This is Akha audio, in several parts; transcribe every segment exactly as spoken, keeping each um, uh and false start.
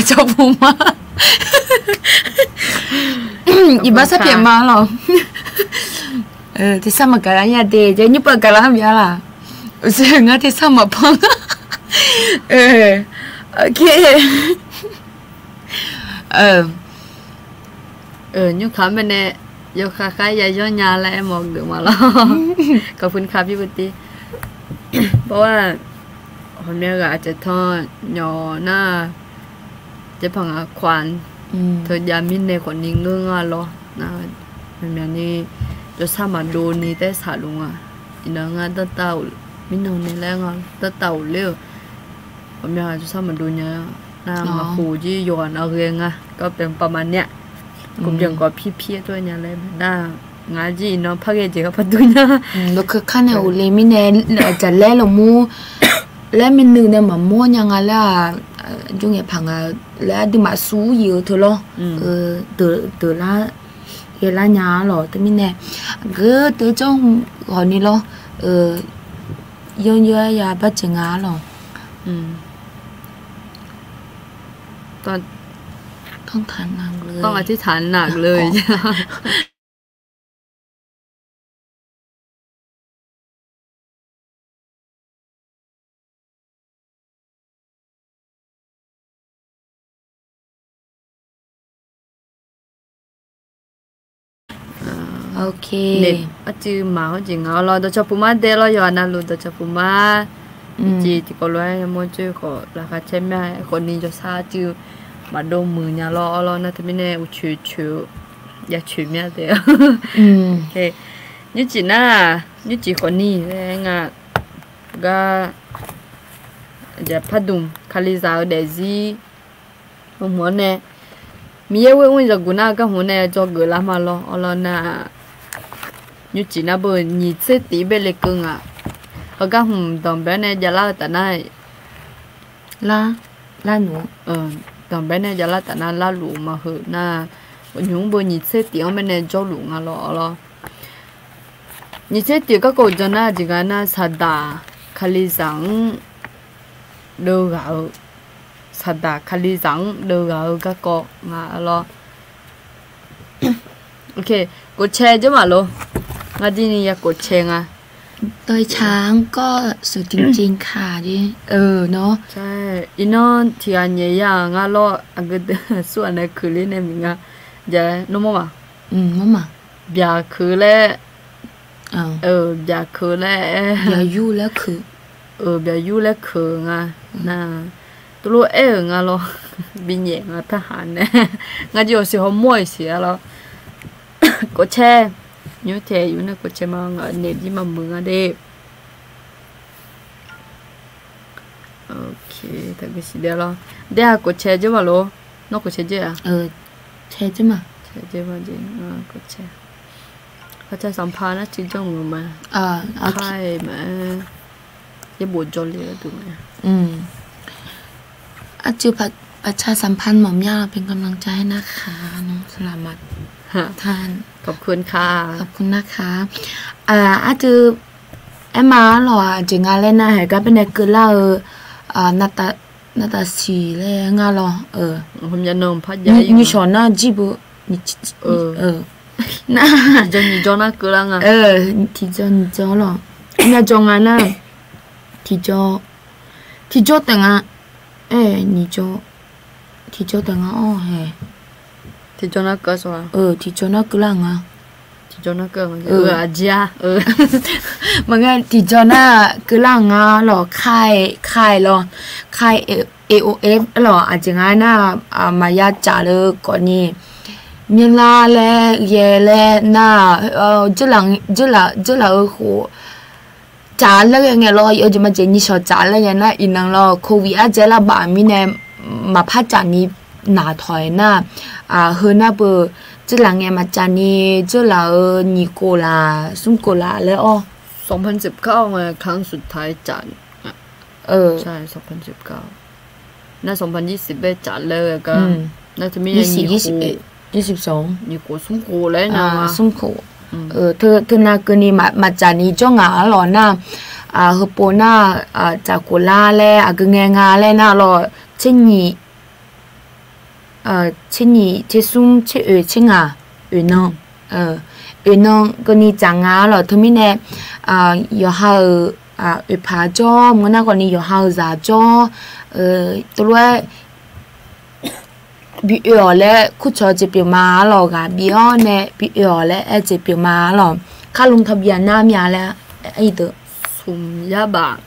Cawpuma. Iqbax sarpyaeq ma lawq. Tersar maqgaq lar nya de, nymrpav gaq lar mya laq. Ngar tersar maqpan. Nymrkaq mae nae, yawkhav khav ya yanr nya laer aermawf geuf ma lawr. ขอบคุณค่ะพี่บุตรี เพราะว่า ghawqmya ghaq aqcaeq tan nyawq nar, jaerpaq ngaq kawq-anr teujav mirnae khawfni ngeur nga lawr. Nar, maqmyaq ni jawrsar maqdov ni taer saqluf nga. Iqnan ngar danrtav-euq mirnan nae laer nga danrtav-euq ler-euq. Ghawqmya ghaq jawrsar maqdov nya. Nar maqkhof jir yawqghaq nav ghae nga. Kawv pyaeq pav ma nya. Khofbyan kawv pirpir-aer tov nya laer nar, ngaq jir iqnan par ghae jeq gar par dur nya. Lawkeuv kar nae ghofle mirnae, jaqlaer lawqmur laer myavnuiv nae maqmawr nya nga laer-aq, jur ngaeqpaq nga laer aqduimaf sur yif-eu teu lawr. Deuq lar ghae lar nya-a lawq. Teumirnae aqgeu deuq janr ghawqni lawr. Yanr yar ya barjeq nga-a lawq. ต้องอธิษฐานหนักเลย Arcuiv maq-anr jeq nga lawr, dawqcawq puq mar dae lawr, yawqha navluf dawqcawq puq mar. Jeq tiqkawv lof-aer yamawr coer khawf laqkhaq caer mya-aer khawfni jawrsar arcuiv maqdov muiq nya lawr lawr. Nar teumirnae uqcoeq coeq-eu ya coeq mya taef. Nymrcif nar, nymrcif khawfni laer nga gar, pardmq kalizaq-eu daefzir hmq-anr nae, Miqyaer ghoer mr-eu zaqguq nar garhmq nae dzawgeuf lar ma lawr. Awrlawr nar, nymrcif nar beu nyiq tser tif bae lekeuv nga. Heugar hmq danqbae nae javlar-eu taf nar, lar, lar nmr, danqbae nae javlar taf nar larluf-eu ma heu nar, nymq-mr beu nyiq tser tif-anr bae nae jawrluf nga lawr. Awrlawr, nyiq tser tif garkawv uqdzan nar jeq nga nar, saqdaq kalizaq-anr deuv ghaq-eu, saqdaq kalizaq-anr deuv ghaq-eu garkawv nga lawr. กดแชร์ dzeur maqlor. Ngar dirni ya กดแชร์ nga. ตอนเช้าก็สวยจริงๆ ค่ะ นี่ เออ เนาะ ใช่ iqnan tiqghaq nyaef ya-aq nga lawr. Aqgeu deuq aqsurghaq nae keuqler nae miq nga. Jav nawr mawr ma. Byaqkeuq laer, byaqkeuq laer, byaqyur laer keuq nga. Nar, tuvlof aer-euq nga lawr. Binyaef nga tarhaq nae, ngar jir-awq siq hawmawr-iq siq-a lawr. กดแชร์ nymr taeq yur nae กดแชร์ ma ngaq naeq jir maqmuiq nga de. Taqguv siq dae lawr. Dae-aq กดแชร์ dzeur maqlor. Nawr กดแชร์ dzeur-a. ประชาสัมพันธ์ arcuiv janr muiq ma. Kar-aer ma. Yaerbof jawrle-eu duq ma. Arcuiv ประชาสัมพันธ์ mawf mya เป็นกำลังใจให้นะคะ น้องสลามัต ท่าน ขอบคุณค่ะ ขอบคุณนะคะ Arcuiv aer ma-a lawq-aq jeq nga laer nar, haeq gar bae nae keuvlar-eu, navtaf siq laer nga lawr. Nyiqshawq nar jir beu, nar, tiqjawr nyiqjawr nar keuvlar nga. Tiqjawr nyiqjawr lawq. Nyajawr nga nar, tiqjawr, tiqjawr taef nga. Aer, nyiqjawr, tiqjawr taef nga-awr hae. Tiqjawr nar keuvlar nga. Tiqjawr nar keuvlar nga. Maqnga tiqjawr nar keuvlar nga lawq. Kar-aer, kar-aer lawq. Kar-aer, aof lawq. Aqjeq nga nar, maqya caf le khawfni, myanrlar laer ghae laer nar, dzeurlaf-eu khof caf laer ghae ngae lawr. Yawjeq majeq nyiqshawq caf laer ghae nar iqnan lawr, covid ardzae lar baf mirnae maqpar caf ni naq tawq-aer nar, heu nar beu dzeurlaf ngae maqcaf ni, dzeurlaf-eu nyiq kof laf smr kof laf laer-awr, สองพันสิบเก้า ครั้งสุดท้าย caf. Nar สองพันยี่สิบ bae caf laer ghae gar, nar teumirnae nyiq khof smr khof laer nar, smr khof, teunav keuvni maqcaf ni jawr ngaq-a lawq nar, heupov nar, caf khof lar laer aqgeu ngae nga laer nar lawq, tser nyiq tser nyiq, tser smr, tser oeq, tser ngaq, oeq nan, oeq nan keuvni tsaq nga-ar lawq. Teumirnae yawqha-euq oeqpaq jawr, maqngeur nar khawfni yawqha-euq zaq jawr, teulof-aer bi oe-awq laer kurcawq-eu jeq pyeuf ma-ar lawq. Ghaq bif-awr nae bi oe-awq laer aer jeq pyeuf ma-ar lawq. ค่าลงทะเบียน nar myav laer, smq yar baf,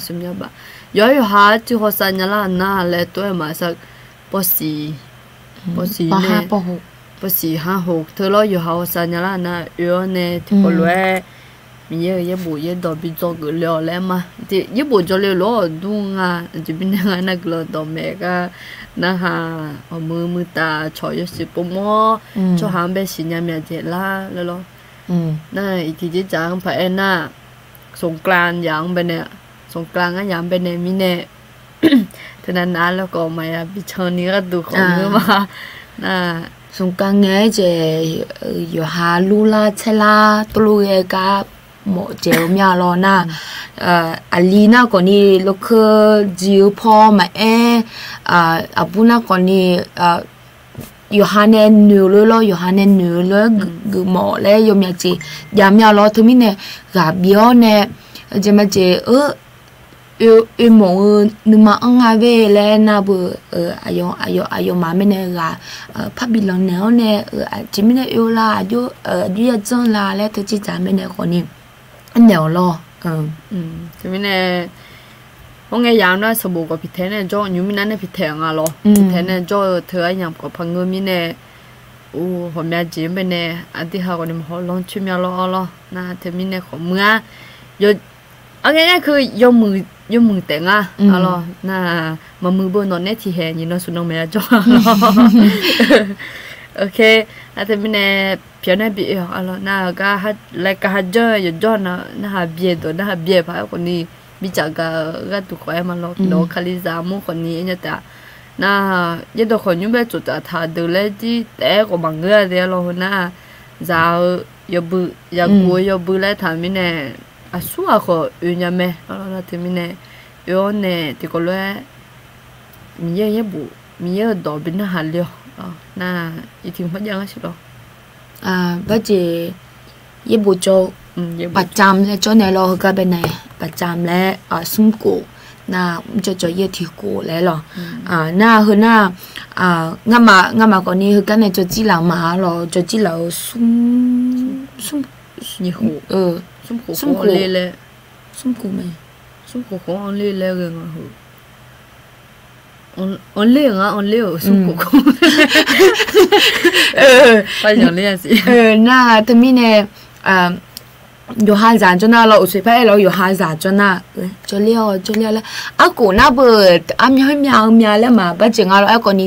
smq yar baf. Yawqha yawqha-aer tiq hawsav nyalar nar laer tov-aer maqsar, pawsiq, pawsiq nae, pawsiq ha hoq teu lawr yawqha hawsav nyalar nar oe-awr nae tiqkawv lof-aer Miqyaer-euq yaerbof yaerdawq bi dzawgeuf le-awq laer ma. Yaerbof jawrle lof-awr aqdur nga, aqjeq mirnae nga nar guiqlanq dawqmaeq gar narhaq, awqmuiq muiqtaf cawq yawshuif povmawr, tsawrhaq-anr bae siqnya myaq dzaeq lar laer lawr. Nar iqtiq dzerdzaq-anr paq-aer nar, สงกรานต์ yaq-anr baenae, สงกรานต์ ngar yaq-anr baenae mirnae, teunav nav-aer lawrkhawf maqya bi can ni gharduq khawf ngeur ma. Nar สงกรานต์ ngae-aer jeq yawqha lurlar tsaerlar teulof ghae gar mawf dzaeq-eu myav lawr nar, aqli nar khawfni lokeu dziq-eu paw maqaer, aqbur nar khawfni yawqha nae noeq-eu lof lawr, yawqha nae noeq-eu lof-aer geufmawf laer yawmyaq jeq jav myav lawr. Teumirnae ghaq bif-awr nae jeq majeq-eu oe mawf-eu nuima anr nga ve laer nar beu, aqyawf, aqyawfmaf mirnae ghaq parbi lanq naeq-awr nae, aqjeq mirnae oe-eu la, aqjox, aqjox yadzanr la laer teu dzerdzaq mirnae khawfni aernaeq-awq lawr. Teumirnae hawr ngae yamq nar sanqbof khawf piqtaeq nae jawr, nymq mirnae nae piqtaeq nga lawr, piqtaeq nae jawr-eu teu aryamq khawf paq ngeur mirnae, ghawqmya jeq-anr baenae aqdui ha khawfni maqhaw lanr coer myav lawr-awr lawr. Nar teumirnae khawf muiq-ar, arghaer nae keu yawmuiq taef nga-ar lawr. Nar maqmuiq beu nawq nae tiqhaeq nyiq nan smq nan maqya jawr lawr. Nar teumirnae pyaeq nae bi oe-awq-ar lawr. Nar gar laer gar ha janr-eu yawqjawr na narhaq byaeq dawq narhaq byaeq paq-aer khawfni bicaf gaq-eu gharduq khawf aer ma lawr. Nawq-eu kalizaq mur khawfni aernya taef-a. Nar yaerdawq khawf nymr bae tsof tsaf taq deuq laer jir taef-aer khawf maqngeur-a de-ar lawr. Heu nar zaq-eu yawbui, zaqguq-eu yawbui laer taq mirnae aqsur ghaq khawf oe nya mae-ar lawr. Nar teumirnae oe-awr nae tiqkawv lof-aer Miqyaer-eu yaerbof, Miqyaer-eu dawq bi narhaq le-awq. Nar iqtiq hawrjav ngar siq lawr. Barjeq yaerbof jawr-eu, ประจำ laer jawr nae lawr. Heugar baenae ประจำ laer smr khof, nar mrjawr jawr-ir-eu tiq khof laer lawr. Nar heu nar, ngamaf khawfni heugar nae jawrjir laf-eu ma-ar lawr. Jawrjir laf-eu smr, smr khof, smr khof mae. Smr khof khof-anr ler laer ghae nga heu. Anr ler-eu ngar anr ler-euq smr khof khof. Nar teumirnae yawqha zaq jawr nar lawr, uqsoeq par aer lawr yawqha zaq jawr nar, jawrler-awr jawrler-awr laer, arkhof nar beu armyan myan-eu mya laer maq barjeq nga lawr. Aerkhawfni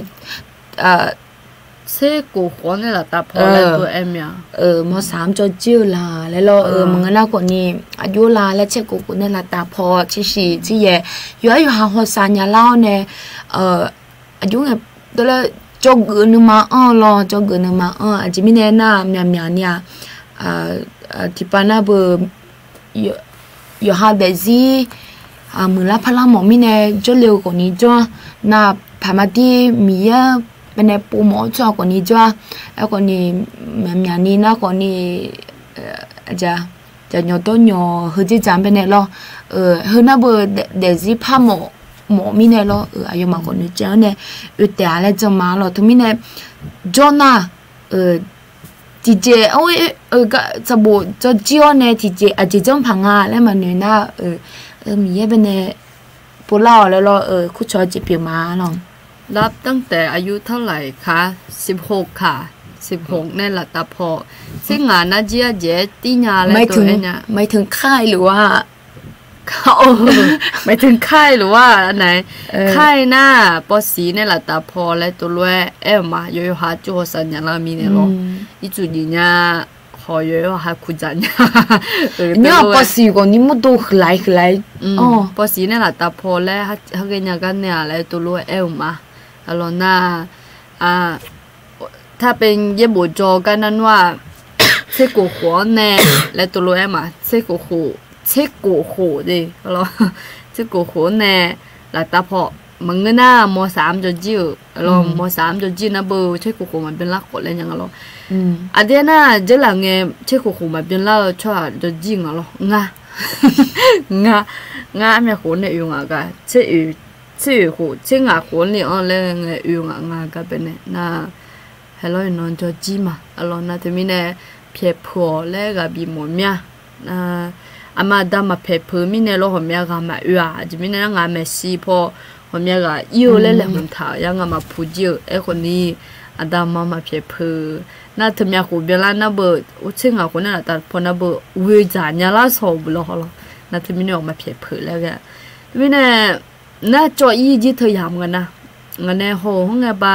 tser khof khof-anr nae laftav paw laer tov-aer mya. Mawrsaq-anr jawrjir-eu la laer lawr. Maqngeur nar khawfni aqjox la laer tser khof khof nae laftav paw tser shiq tser yaeq, yawqha yawqha hawsav nya lar-awr nae, aqjox ngae dawrlaer jawrgeuf nuima anr-eu lawr. Jawrgeuf nuima anr-eu aqjeq mirnae nar myaqmyaq ni-aq, tiqpav nar beu yawqha daefzir muiqlar parlar mawf mirnae jawrle-eu khawfni jawr-a. Nar paqma dir Miqyaer baenae pov mawf-awr tsawrhaq khawfni jawr-a. Aerkhawfni myaqmyaq ni nar khawfni aqja, jaqnyawq dawrnyawq heu dzerdzaq-anr baenae lawr. Heu nar beu daefzir par mawf, mawf mirnae lawr. Aqyawfmaf khawf noeqcaev-anr nae oe taef-a laer jan ma lawr. Teumirnae jawr nar tiqjeq, sanqbof jawrjir-awr nae tiqjeq aqjeq janr paq nga laer maqnoeq nar, Miqyaer baenae povlar-awq laer lawr. Kurcawq jeq pyeuf ma lawr. นับตั้งแต่อายุเท่าไหร่คะ สิบหกค่ะ สิบหก nae laftav paw. Tser ngaq nar jir arjeq-aer tir nya laer tov-aer nya. หมายถึงค่ายหรือว่า หมายถึงค่ายหรือว่าอันไหน ค่าย nar pawsiq nae laftav paw laer tov lof-aer aer-euq ma. Yawqha yawqha cur hawsav nya lar mirnae lawr. Ircuf jeq nya, haw yawqha yawqha kuqdzaq nya. Nymr-aq pawsiq khawfni mawrdo huiqlaf huiqlaf. Pawsiq nae laftav paw laer haghae nya gar nae-aq laer tov lof-aer aer-euq ma. Aqlawq nar-aq, ถ้าเป็น yaerbof jaw gar nar nmr-aq, tser khof khof-anr nae laer tov lof-aer ma. Tser khof khof, tser khof khof de, tser khof khof-anr nae laftav paw maqngeur nar ม.สาม jawrjir-euq, lawr ม.สาม jawrjir nar beu tserkhof khof maqbyan lar khawf laer nya nga lawr. Aqdui aernar, dzeurlaf ngae tserkhof khof maqbyan lar-eu tsawrhaq jawrjir nga lawr. Ngar, ngar, ngar armyav khof nae oe ngaq gar, tser oe, tser oe khof tser ngaq khof-anr le-anr laer ngae oe ngaq nga gar baenae nar, haelawr iqnan jawrjir ma. Aqlawq nar teumirnae pyaeq peuq-awq laer ghaq bif mawf mir-a. Aqma aqda maqpyaeq peuq mirnae lawr ghawqmya ghaq maqoe-aq. Aqjeq mirnae nar ngaq maeqshi paw ghawqmya ghaq ir-eu laer laeqhmq taq-euq yar ngaq maqpuq jir-euq. Aerkhawf ni aqda aqma maqpyaeq peuq nar teumyav khof byanlar nar beu, tser ngaq khof nae laftav paw nar beu, ghoe dzaq nya lar sawq-euq beu lawr hawlawr. Nar teumirnae-awq maqpyaeq peuq laer ghae-a. Teumirnae nar cawv ir jir teu yamq nga nar, ngaq nae haw-euq hawngae ba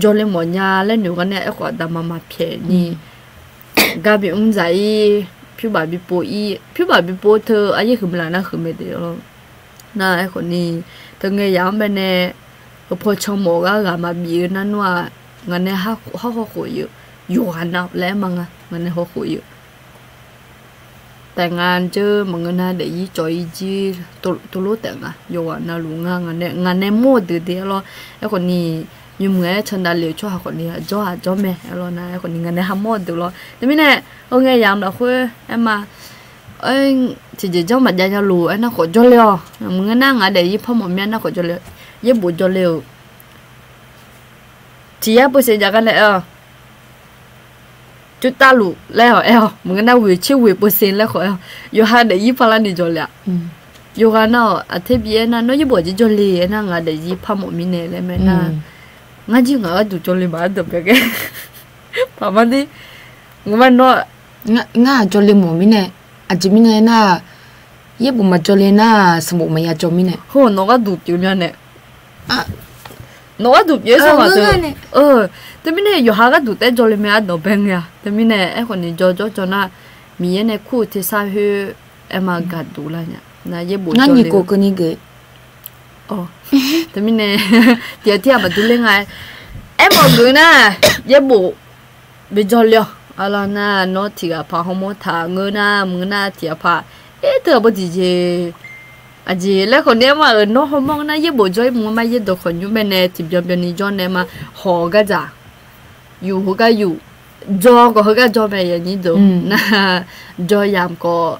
jawrle mawfnya laer noeq gar nae aerkhawf aqda aqma maqpyaeq ni gar bi mr dzaq ir, pyurbaf bi pov ir, pyurbaf bi pov teu aryaer huiqma laf nar huiqmae de lawr. Nar aerkhawf ni teu ngae yamq-anr baenae heupaw can mawf gar ghaq maqbif-eu nar nmr-aq, ngaq nae har hawkhof-eu yawqghaq nav laer aer ma nga, ngaq nae hawkhof-eu taef nga. Dzeur maqngeur nar daefzir cawv ir jir tov lor taef nga. Yawqghaq navluf nga, ngaq nae mawr-eu deuq de-a lawr. Aerkhawf ni yawmuiq-aer candav le-eu tsawrhaq khawf ni aqjawr aqjawr mae-a lawr nar, aerkhawf ni ngaq nae hamawr-eu deuq lawr. Teumirnae, heu ngae yamq lafkhoer aer ma, tiqjeq janr maqjav nya lof aernar khawf jawrle-awq. Maqngeur nar ngaq daefzir par mawf mir-a nar khawf jawrle, yaerbof jawrle-euq tiq yar เปอร์เซ็นต์ jav gar nae aer-awq. Jurtav luf laer-awq aer-awq. Maqngeur nar ghoeq tser ghoeq เปอร์เซ็นต์ laer khawf aer-awq. Yawqha daefzir par larni jawrle-aq. Yawqghaq nar-awq aqter bi aernar nawr yaerbof aqjeq jawrle aernar ngaq daefzir par mawf mirnae laer mae nar, ngar jir ngaq gharduq jawrle maqaer deuq bae ghae. Paqmar dir, ngeur ma nawr, ngar jawrle mawf mirnae, aqjeq mirnae nar, yaerbof maqjawrle nar sanqbof maqya jawr mirnae. Hawr nawq gharduq pyeuf mya nae, nawq gharduq pyeuf-aer sawr ma teu. Teumirnae yawqha gharduq taef jawrle mae ardanq bae ngae-a. Teumirnae aerkhawf ni jawr jawr jawr nar, Miqyaer nae kur-eu tersar khoer aer ma gaqduq lar nya. Nar yaerbof ngar nyiq kof keuvni geuf. Teumirnae tiq ghaq tir ghaq maqdur ler nga. Aermawf geuf nar yaerbof bi jawrle-awq. Aqlawq nar nawr tiq ghaq paq hawmawr taq ngeur nar maqngeur nar tiq ghaq paq, aer teu aqbawr tiqjeq aqjeq laer khawf ni aer ma-euq nawr hawmawr ngeur nar yaerbof jawr-ir mq-eu ma yaerdawq khawqnymr baenae tiqbyan byanni jawr nae ma. Hawq-eu gardzaq, yuf heugar yuf, jawr khawf heugar jawr mae yanyir deuq nar, jawr yamq khawf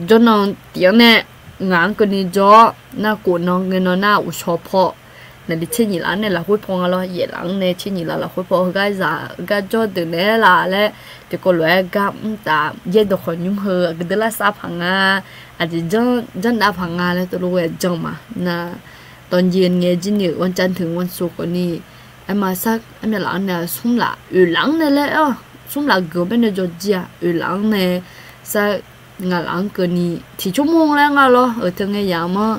jawrnan tiq-anr nae ngaq-anr keuvni jawr-awr nar, kof nan ngae nan nar uqshawq paw naqli tser nyiq laf-anr nae lafkhoer paw nga lawr, yaef laf-anr nae tser nyiq laf lafkhoer paw heugar zaq gar jawr deuq naeq-aer laf laer tiqkawv lof-aer gar mr taf. Yaerdawq khawqnymr heu aqgeu deuq lavsav paq nga, aqjeq janr janrdav paq nga laer teulof ghae jan ma nar, dawqnjeq ngae jir ni-euq วันจันทร์ถึงวันศุกร์ khawf ni aer ma sar aer myav laf-anr nae smr laf oeq laf-anr nae laer aer-awq. Smr laf geuf-eu baenae jawr jir-aq oeq laf-anr nae sar ngaq laf-anr keuvni tiq tsawrmawr laer nga lawr-euq teu ngae yamq-anr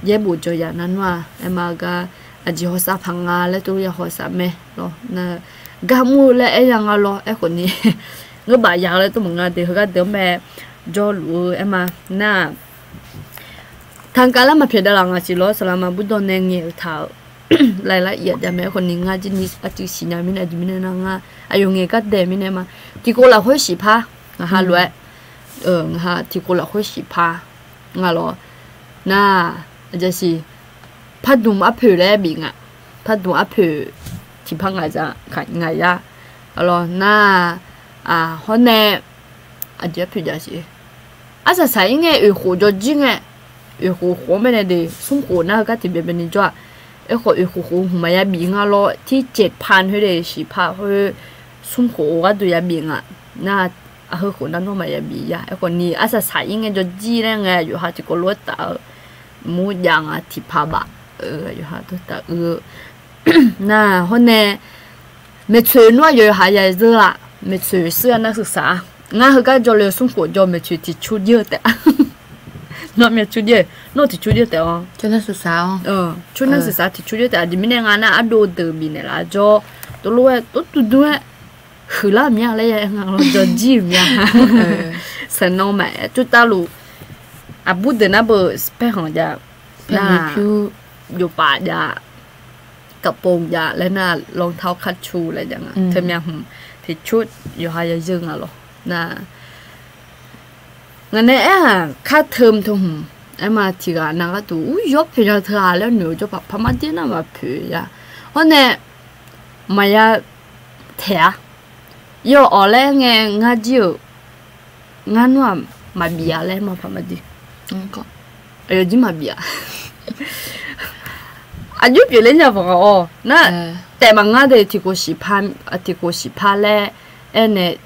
yaerbof jawr yaf nar nmr-aq aer ma gar aqjeq hawsav paq nga laer teulof ya hawsav mae lawr nar, gar mr-eu laer aer ya nga lawr. Aerkhawf ni ngeur baf ya laer tov maqnga deuq heugar deuq-anr mae jawrluf-eu aer ma nar-aq, tanqkav lar maqpyaeq davlaf ngaq siq lawr, saqlaq ma burdawr nae ngaeq-euq taq-euq laeq lar iq-aq jav mae. Aerkhawf ni ngar jir ni aqcuiv siqnya mirnae aqjeq mirnae nar ngar aqyawf ngaeq gar daeq mirnae ma. Tiqkawv lafkhoer siqpar ngaq ha lof-aer, ngaq ha tiqkawv lafkhoer siqpar nga lawr nar, aqjasiq pardmq arpoeq laer bif nga. Pardmq arpoeq tiqpar ngaq za ngaq yar. Aqlawq nar, hawr nae aqjeq arpoeq jasiq arsaq saq-ir ngae oeq khof jawr jir ngae, oeq khof khof-anr baenae de smr khof nar heugar tiqbyan byanni jawr-aq. Aerkhawf oeq khof khof hmq maqya bif nga lawr, tirceq pan khoer de siqpar khoer smr khof gharduq ya bif nga. Nar, aqheu khof nar nawr maqya bif ya. Aerkhawf ni arsaq saq-ir ngae jawr jir laer ngae yawqha tiqkawv lof-aer taf-eu mur jav nga tiqpar baf, yawqha taf-eu nar hawr nae maeqtsoeq nmr-aq yawqha ya zeur-aq, maeqtsoeq shir-a nar ศึกษา-a. Ngar heugar jawrle-eu smr khof jawr maeqtsoeq tiqcur jir-eu taef. Nawr myav cur jir-eu, nawr tiqcur jir-eu taef-awr. Cur nar ศึกษา tiqcur jir-eu taef. Aqjeq mirnae nga nar ardov deuq bifnaeq laf jawr, tov lof-aer tov duq dur-aer huiqlar-euq mya laer ya nga lawr jawr jir-euq mya. Sanqnan maqaer cur tavluf, aqbur deuq nar beu แป้ง khanq jav, nar, jofpaf jav, กระโปรง jav laer nar, รองเท้า kharcu laer jav nga teumya hmq tiqcur yawqha ya zeur nga lawr nar. Ngaq nae aer-aq kar teu teu hmq Aerma tiqghaq nav gharduq ur yawr poeq nya teu-a laer noeq-eu jawrpaq paq mar dir nar maqpoeq ya. Hawr nae maqya taeq-a. Yawawq laer ngae ngar jir-euq ngar nmr-aq maqbif-a laer aerma paq mar dir. Aqyawf jir maqbif-a. Aqjox pyeufler nya baq nga-awr nar, taef maqngar de tiqkhof siqpar, tiqkhof siqpar laer aernae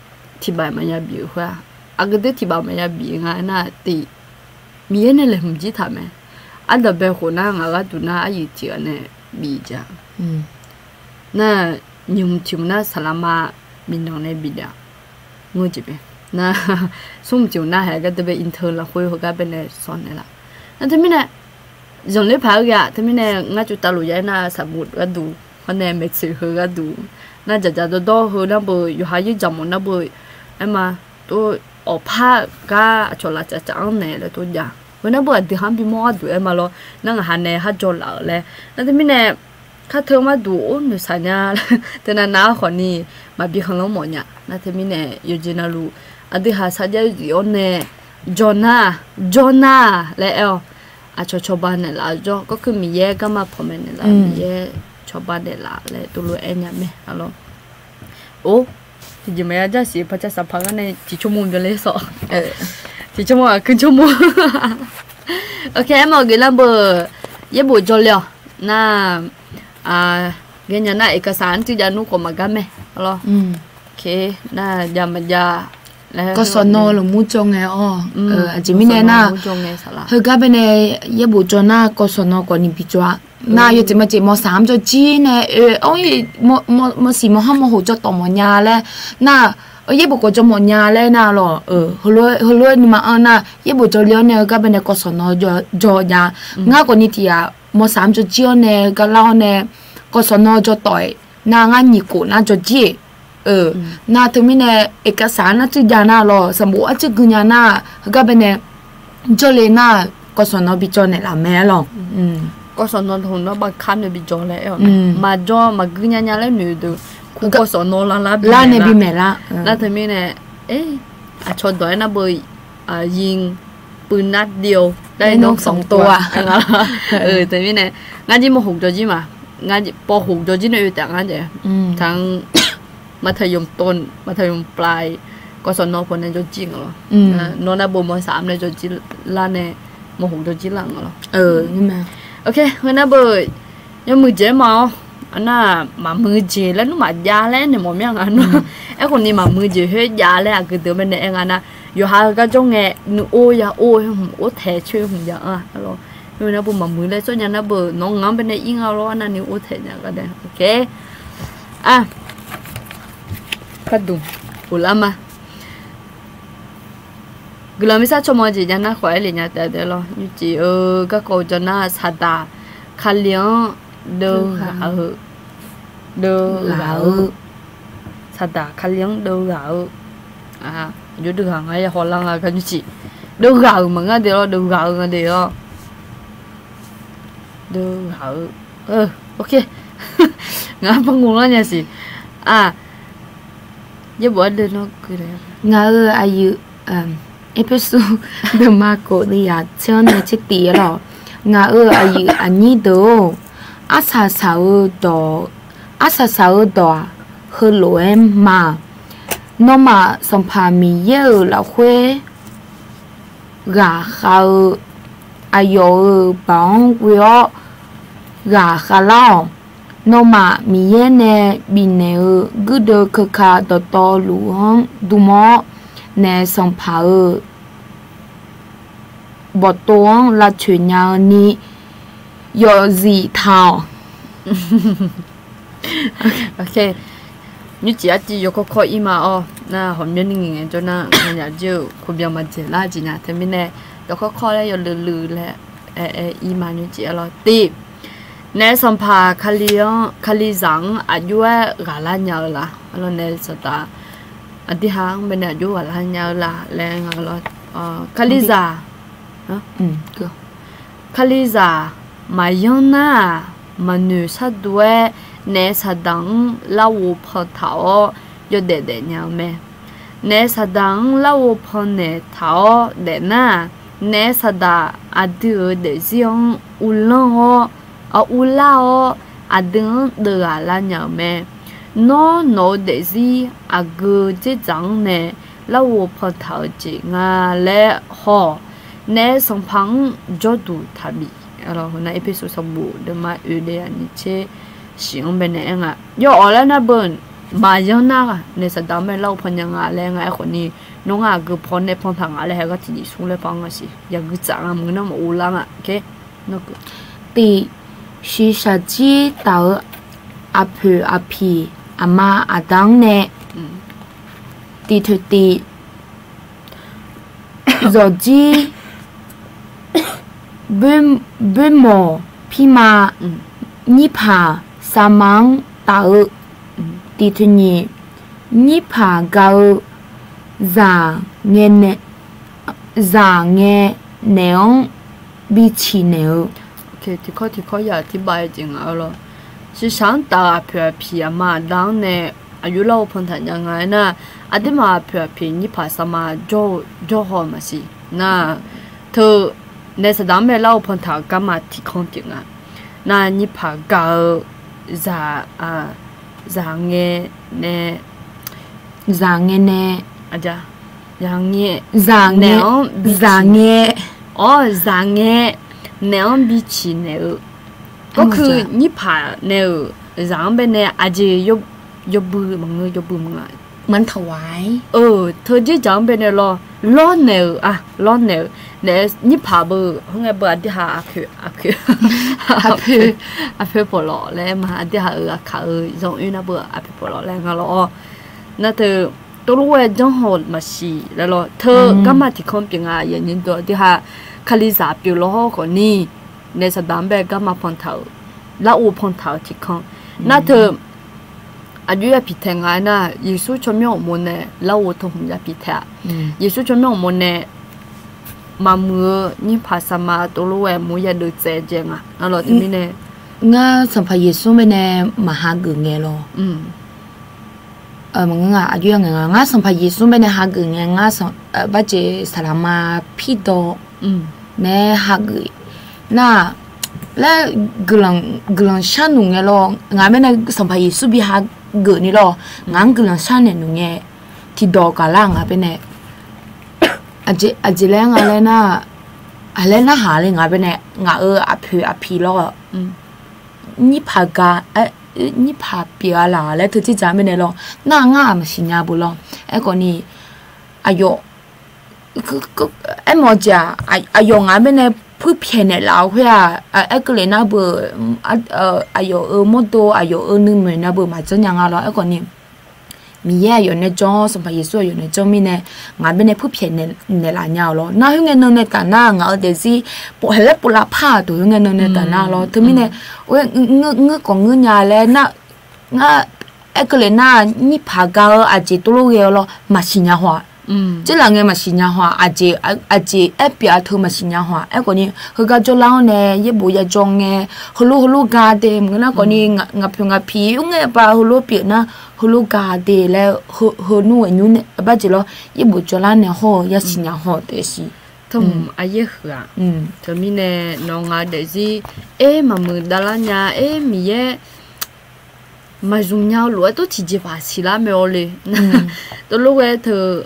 tiqbaf maqya bif-eu khoer-aq, aqgeu deuq tiqbaf maqya bif nga aernar tiq Miqyaer nae laeqhmq jir taq mae. Ardanqbae khof nar ngaq gharduq nar aryuif tiq ghaq nae bif jav. Nar, nyiq hmq tiq hmq nar saqlaqma miqnanq nae bif daef-a. Ngeur jeq mae. Nar, smr hmq tiq hmq nar haeq gar deuq bae intern lafkhoer heugar bae nae sawq naeqlaf. Nar teumirnae zanqler paq-aer ghae-aq teumirnae ngar tsov tavluf ya-aer nar saqbof gharduq, hawr nae maeqtsoeq heu gharduq, nar dzaqdzaq dawrdawr heu nar beu yawqha yaerdzaq mawf nar beu, aerma, tov, awqpar gar aqcawq laf tsaftsaf-anr naeq laer tov jav. Heu nar beu aqdui ha-anr bimawr gharduq aerma lawr, nar ngaq ha nae har jawr laf-euq laer. Nar teumirnae, kar teu mar duq or noeqsaq nya. Teunav nav-aer khawfni maqbi khanqlanr mawf nya. Nar teumirnae yawqjeq navluf aqdui ha sarjax zif-awr nae jawr nar, jawr nar laer aer-awq. Aqcawq cawba naeqlaf-eu jawr, garkeuv Miqyaer garma pawqmaeq naeqlaf-eu Miqyaer cawba naeqlaf laer tov lof-aer aer nya mae. Or, tiqjeq maqya jar siq paqcav saqpaq gar nae tiqcawmov byanler sawq. Tiqcawmov aqkuir cawmov. Ok, aerma geuflar beu, yaerbof jawrle-awq. Nar, ghaenya nar เอกสาร anr tsuir jav nmr khawf maqgar mae. Arlawr, nar jav maqjav laer กศน. lmqmr jawr ngae-awr, aqjeq mirnae nar, heugar bae nae yaerbof jawr nar กศน. khawfni bijawr-a. Nar yawjeq maqjeq ม.สาม. jawrjir nae oe, ม.สี่ ม.ห้า ม.หก jawr tawf mawfnya laer nar, yaerbof khawf jawr mawfnya laer nar lawq. Heulof-aer nuima anr nar yaerbof jawrle-awr nae heugar bae nae กศน. jawr jav. Ngar khawfni tiq ghaq ม.สาม. jawrjir-awr nae heugar lar-awr nae กศน. jawr tawf-iq nar ngar nyiq khof nar jawrjir-eq. Nar teumirnae เอกสาร anr tsuir jav nar lawq, sanqbof arcuir gui nya nar heugar bae nae jawrle nar กศน. bijawr naeqlaf mae lawq. กศน. taq hmq nawr baqkar nae bijawr laer aer-awq. Maqjawr maqgui nya nya laer noeq deuq, กศน. lar nae bimaeq lar. Nar teumirnae, aqcawq dawq-aer nar beu, ยิงปืนนัดเดียวได้นกสองตัว teumirnae, ngar jir ม.หก jawrjir ma. Ngar ป.หก jawrjir nae oe taef ngar jaeq. Taq-anr มัธยมต้น มัธยมปลาย กศน. pawnae jawrjir nga lawq. Nawr nar beu ม.สาม nae jawrjir lar nae ม.หก jawrjir lar nga lawq. Ok, heu nar beu yawmuiq jeq-aer ma-awr, nar maqmuiq jeq laer nmr maqjav laer naeq mawf mir-a nga nar. Aerkhawfni maqmuiq jeq khoer jav laer aqgeu deuq bae nae aer nga nar, yawqha heugar jawr ngae nuior ya or-eu hmq or taeq coer hmq jav-anr-a lawq. Heu nar beu maqmuiq laer tsawrnya nar beu nawq ngaq-anr bae nae ir nga lawr, arnavni or taeq nya gar dae. Ok. Arduq ghoflar ma. Guiqlanq mirsar tsawrmawr jeq jav nar khawf aer lef nya taef dae lawr. Nymrcif-eu garkawv-eu jawr nar saqdaq Kali-anr deuvghaq-eu, deuvghaq-eu, saqdaq Kali-anr deuvghaq-eu, aqjox deuvghaq nga ya hawlar nga gar nymrcif, deuvghaq-euq maqngar de lawr, deuvghaq-eu nga de lawr. Deuvghaq-eu, ok, ngaq-anr par ngov lar nya siq. Aq, yaerbof-aer deuvnawr gui laer, ngaq-euq aqyuif, Erpersu deuqma khof ni yaq tser-anr nae tser tif-aer lawq. Ngaq-euq aqyuif aqnyir deuq-or, arsaq saq-eu dawq, arsaq saq-eu dawq-aq, heulof-aer ma. Nawmaf Sanqpaq Miqyaer-euq lafkhoer ghaqkhav-eu aqyawf-euq baoq-anr ghoe-awr ghaqkhav lar-awq. Nawmaf Miqyaer nae bifnaeq-eu guirdeuv keuka dawqtawvluf-anr dm-awr, naef sanqpaq-euq bawqtov-anr lavcoeq nya-eu ni yawfzif taq-awq. Nymrcif artiv yawkawr kawr ir ma-awr, nar hawqmyanr ni ngaeq ngaeq jawr nar nganyaf jir-euq kubyan maqdzaeq lar jeq nya teumirnae, yawkawr kawr laer yawluiv luiv laer aer aer ir ma nymrcif-aer lawr. Tiv, naef sanqpaq Kalizaq-anr aqjox-aer ghaqlar nya-eu la? Arlawr naef saqdaq aqdirhaq-anr baenae aqjox ghaqlar nya-eu la laer nga lawr. Kalizaq, Kalizaq maqyanr nar-aq, maqnoeq sharduq-aer naef saqdaq-anr larghov pan taq-awr yawdaef daefnya-eu mae. Naef saqdaq-anr larghov pan naeq taq-awr daefnar-aq, Naef saqdaq aqdui-euq daefzir-anr uvlanr-awr, uvlar-awr, aqdui-anr deuv ghaq lar nya-euq mae. Nawr, nawq-eu daefzir aqgeu dzerdzaq-anr nae larghov pantaq-eu jeq nga laer haw-awq. Naef sanqpaq-anr jawrduq taqbif. Nar Erpersu sanqbof deuvma oeq deuvma nyiq tser shif-anr baenae aer nga. Yawawq laer nar beu maqyanr nar, naef saqdaq-anr bae larghov pan nya nga laer nga. Aerkhawf ni, nawr ngar aqgeu paw nae pantaq nga laer haegar tiqjeq smr laer pan nga siq. Yagui tsaf nga maqngeur nar maqghov lar nga. Tiq, shiqshaq jir taf-eu aqpoeq aqpiq aqma aqda-anr nae, tiq toeq tiq, zawqjir boermawq pirma nyirpaq savma-anr taf-eu, tiq toeq nyiq, nyirpaq ga-eu zaq ngae nae, zaq ngae naeq-anr bi ciq naeq-eu. Tiqkawr tiqkawr ya tiqbav-aer jeq nga-eu lawr. Shiqshaq-anr taf-eu aqpoeq aqpiq aqma aqda-anr nae aqjox larghov pantaq nya nga aernar, aqduimaf aqpoeq aqpiq nyirpaq savma jawr-eu jawrhaw-eu maqsiq nar, teu naef saqdaq-anr bae larghov pantaq-euq garma tiqkanr pyeuf nga. Nar nyirpaq ga-eu zaq, zaq ngae nae, zaq ngae nae, zaq ngae, zaq ngae, zaq ngae, awr, zaq ngae naeq-anr bi ciq naeq-eu. Gawrkeuv nyirpaq nae-euq zaq-anr baenae aqjeq yawbui maqngeur, yawbui maqngeur. Maqtawq-a. Teu dzerdzaq-anr baenae lawr, lawrnaeq-euq, a, lawrnaeq-euq nae nyirpaq beu, khoerngae beu aqdui ha aqpoeq, aqpoeq, aqpoeq pawqlawq laer ma, aqdui ha-euq aqkaq-euq zanr oer nar beu aqpoeq pawqlawq laer nga lawr-awr. Nar teu, tov lof-aer janrhaw maqsiq laer lawr. Teu garma tiqkanr pyeuf nga, aqyuif aqnyir deuq aqdui ha Kalizaq pyeuf lawr hawr khawf ni, naef saqdaq-anr bae garma pantaq-euq, larghov pantaq-euq tiqkanr. Nar teu, aqjox yapiq taeq nga aernar, Yeqsur tsawrmyanr uqmov nae larghov teu hmq yapiq taeq-a. Yeqsur tsawrmyanr uqmov nae maqmuiq-eu nyirpaq savma tov lof-aer mur yadeuv tsaev jaev nga. Nar lawr teumirnae, ngar Sanqpaq Yeqsur baenae maq hageuf ngae lawr. Maqngeur nga, aqjox ya ngae nga, ngar Sanqpaq Yeqsur baenae hageuf ngae, ngar, barjeq saqlaqma pirdawq nae hageuf nar, laer guiqlanq sharnuq ngae lawr, ngaq baenae Sanqpaq Yeqsur bi hageuf ni lawr, ngaq-anr guiqlanq sharnaeq nuq ngae, tiqdawq gaqlar ngaq baenae. Aqjeq laer nga laer nar, aqlaer narhaq le ngaq baenae, ngaq-euq aqpoeq aqpiq lawr, nyirpaq ga, nyirpaq pyeuf-a laq laer teu dzerdzaq-anr baenae lawr, nar ngar-aq maqsiq nya beu lawr. Aerkhawf ni, aqyawf, aermawf jeq-aq, aqyawf ngaq baenae puirpyaeq naeqlaf-eu khoer-aq, aerkeuvle nar beu, aqyawf-euq mawrdo aqyawf-euq nuinoeq nar beu maqjanr nya nga lawr. Aerkhawf ni, Miqyaer aqyawf nae janr-awr, Sanqpaq Yeqsur aqyawf nae janr mirnae, ngaq baenae puirpyaeq naeqlaf nya-awq lawr. Nar khoerngae nan nae taf nar, ngaq-euq daefzir, haeqlaer povlav par-aq deuq khoerngae nan nae taf nar lawr. Teumirnae, ngeur khawf ngeur nya laer nar, ngar, aerkeuvle nar, nyirpaq ga-eu aqjeq tov lof ghae-eu lawr maqsiq nya haw-aq. Dzeurlaf ngae maqsiq nya haw-aq, aqjeq, aqjeq aer pyeuf-a teu maqsiq nya haw-aq. Aerkhawf ni, heugar jawrlar-awr nae yaerbof yajawr ngae, heulof heulof ga de maqngeur nar khawf ni, ngaq poeq ngaq piq-ir ngae ba heulof pyeuf nar, heulof ga de laer, heu nmr ghae nymr nae barjeq lawr, yaerbof jawrlar nae hawr-eu yasiq nya haw-eu taef siq. Teu hmq aqyaer huiq-aq. Teumirnae nawq ngaq-eu daefzir, aer maqmuiq davlar nya, aer Miqyaer maqzmq nya-eu lof-aer tov tiqjeqpaq siqlar mae-awr le. Tov lof ghae teu,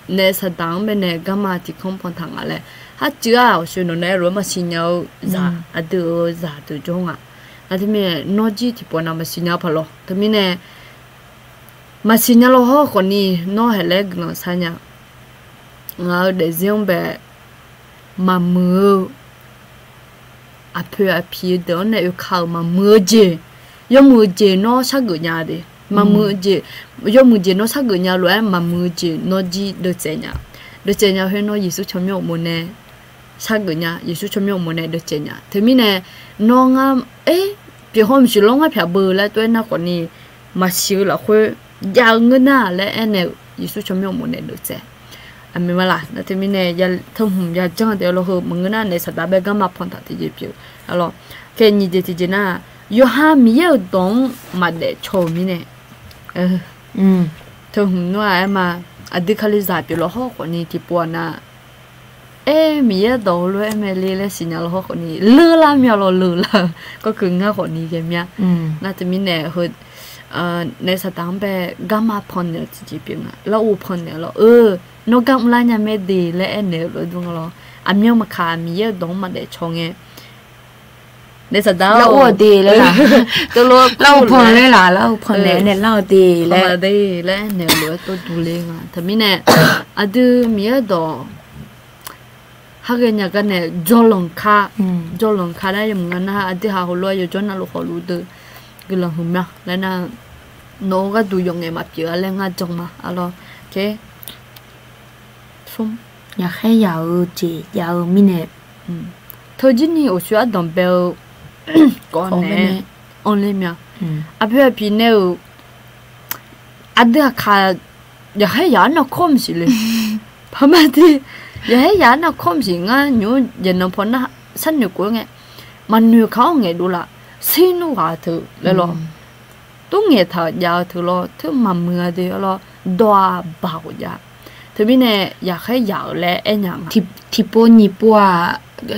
naef saqdaq-anr baenae garma tiqkanr pantaq nga laer, harcuiv-aq awqshoe nawq nae aer lof-aer maqsiq nya-eu zaq, aqdui-euq zaq deuq jawr nga. Nar teumirnae nawr jir tiqpawf nav maqsiq nya-eu paq lawr. Teumirnae maqsiq nya lawr hawr khawf ni, nawr haeqlaer guiqlanq shar nya. Ngaq-euq daefzir-anr bae maqmuiq-eu aqpoeq aqpiq-eu deuq-anr nae oeka-euq maqmuiq-eu jeq, yawmuiq-eu jeq nawr shargeuf nya de. Maqmuiq-eu jeq, yawmuiq jeq nawr shargeuf nya lof-aer maqmuiq-eu jeq nawr jir deuvtsaev nya. Deuvtsaev nya khoer nawr Yeqsur tsawrmyanr uqmov nae shargeuf nya, Yeqsur tsawrmyanr uqmov nae deuvtsaev nya. Teumirnae nawr ngar, aer, pyeuf haw maqsiq lawr ngar pyaq beu laer tov-aer nar khawf ni, maqsiq-eu lafkhoer jav-eu ngeur nar laer aernaeq-euq Yeqsur tsawrmyanr uqmov nae deuvtsaev. Aqmeq ma laq. Nar teumirnae teu hmq yajanr daef-eu lawr heu maqngeur nar naef saqdaq bae garma pantaq tiqjeq pyeuf-eu lawr. Kae nyiq jeq tiqjeq nar, yawqha Miqyaer-euq dawq-anr maqdaef caw-euq mirnae, teu hmq nmr-aq aer ma, aqdui Kalizaq pyeuf lawr hawr khawf ni tiqpov-aq nav, Aer, Miqyaer dawq heulof-aer aer mae le laer siqnya lawr hawr khawfni, leular mya lawr leular-eu. Garkeuv ngar khawfni ghae mya. Nar teumirnae heu, naef saqdaq-anr bae garma pannaeq-eu tiqjeq pyeuf nga. Larghov pannaeq-eu lawr-eu, nawr gar mrlar nya mae de laer aernaeq-eu lof-aer dur nga lawr. Aqmyan maqkaq Miqyaer-euq dawq-anr maqdaef caw ngae. Naef saqdaq larghov-eu de laer, larghov pan laer laq, larghov pannaeq nae larghov de laer, de laer aernaeq-eu lof-aer tov durler nga. Teumirnae aqdui Miqyaer dawq haghae nya gar nae jawrlanq ka, jawrlanq ka laer yawmuiq nga nar, aqdui haq heulof-aer yawjawr navluf khawfluf deuq guiqlanq huiqma laer nar, nawq-eu gharduq yawqngaef maqpyeuf-a laer ngar jan ma. Arlawr, yaqkhaer yaq-eu jeq jav-eu mirnae, teujirni uqshoe ardanq bae-eu kawv nae anr ler mya. Aqpoeq aqpiq nae-euq aqdui aqkaq yaqkhaer yaq-anr nar kawr maqsiq le. Paqma te, yaqkhaer yaq-anr nar kawr maqsiq ngar nymr-anr jaeqnan paw nar sharnoeq khof-aer ngae, maqnoeq ka-awr ngaeqdov laf, sernmr ghaq-eu teu laer lawr, tov ngaeqtaq-euq jav-eu teu lawr, teu maqmuiq-a de lawr, dawq-aq baq ghofjav. Teumirnae yaqkhaer yaq-euq laer aernya nga. Tiqpov nyiq pov-aq,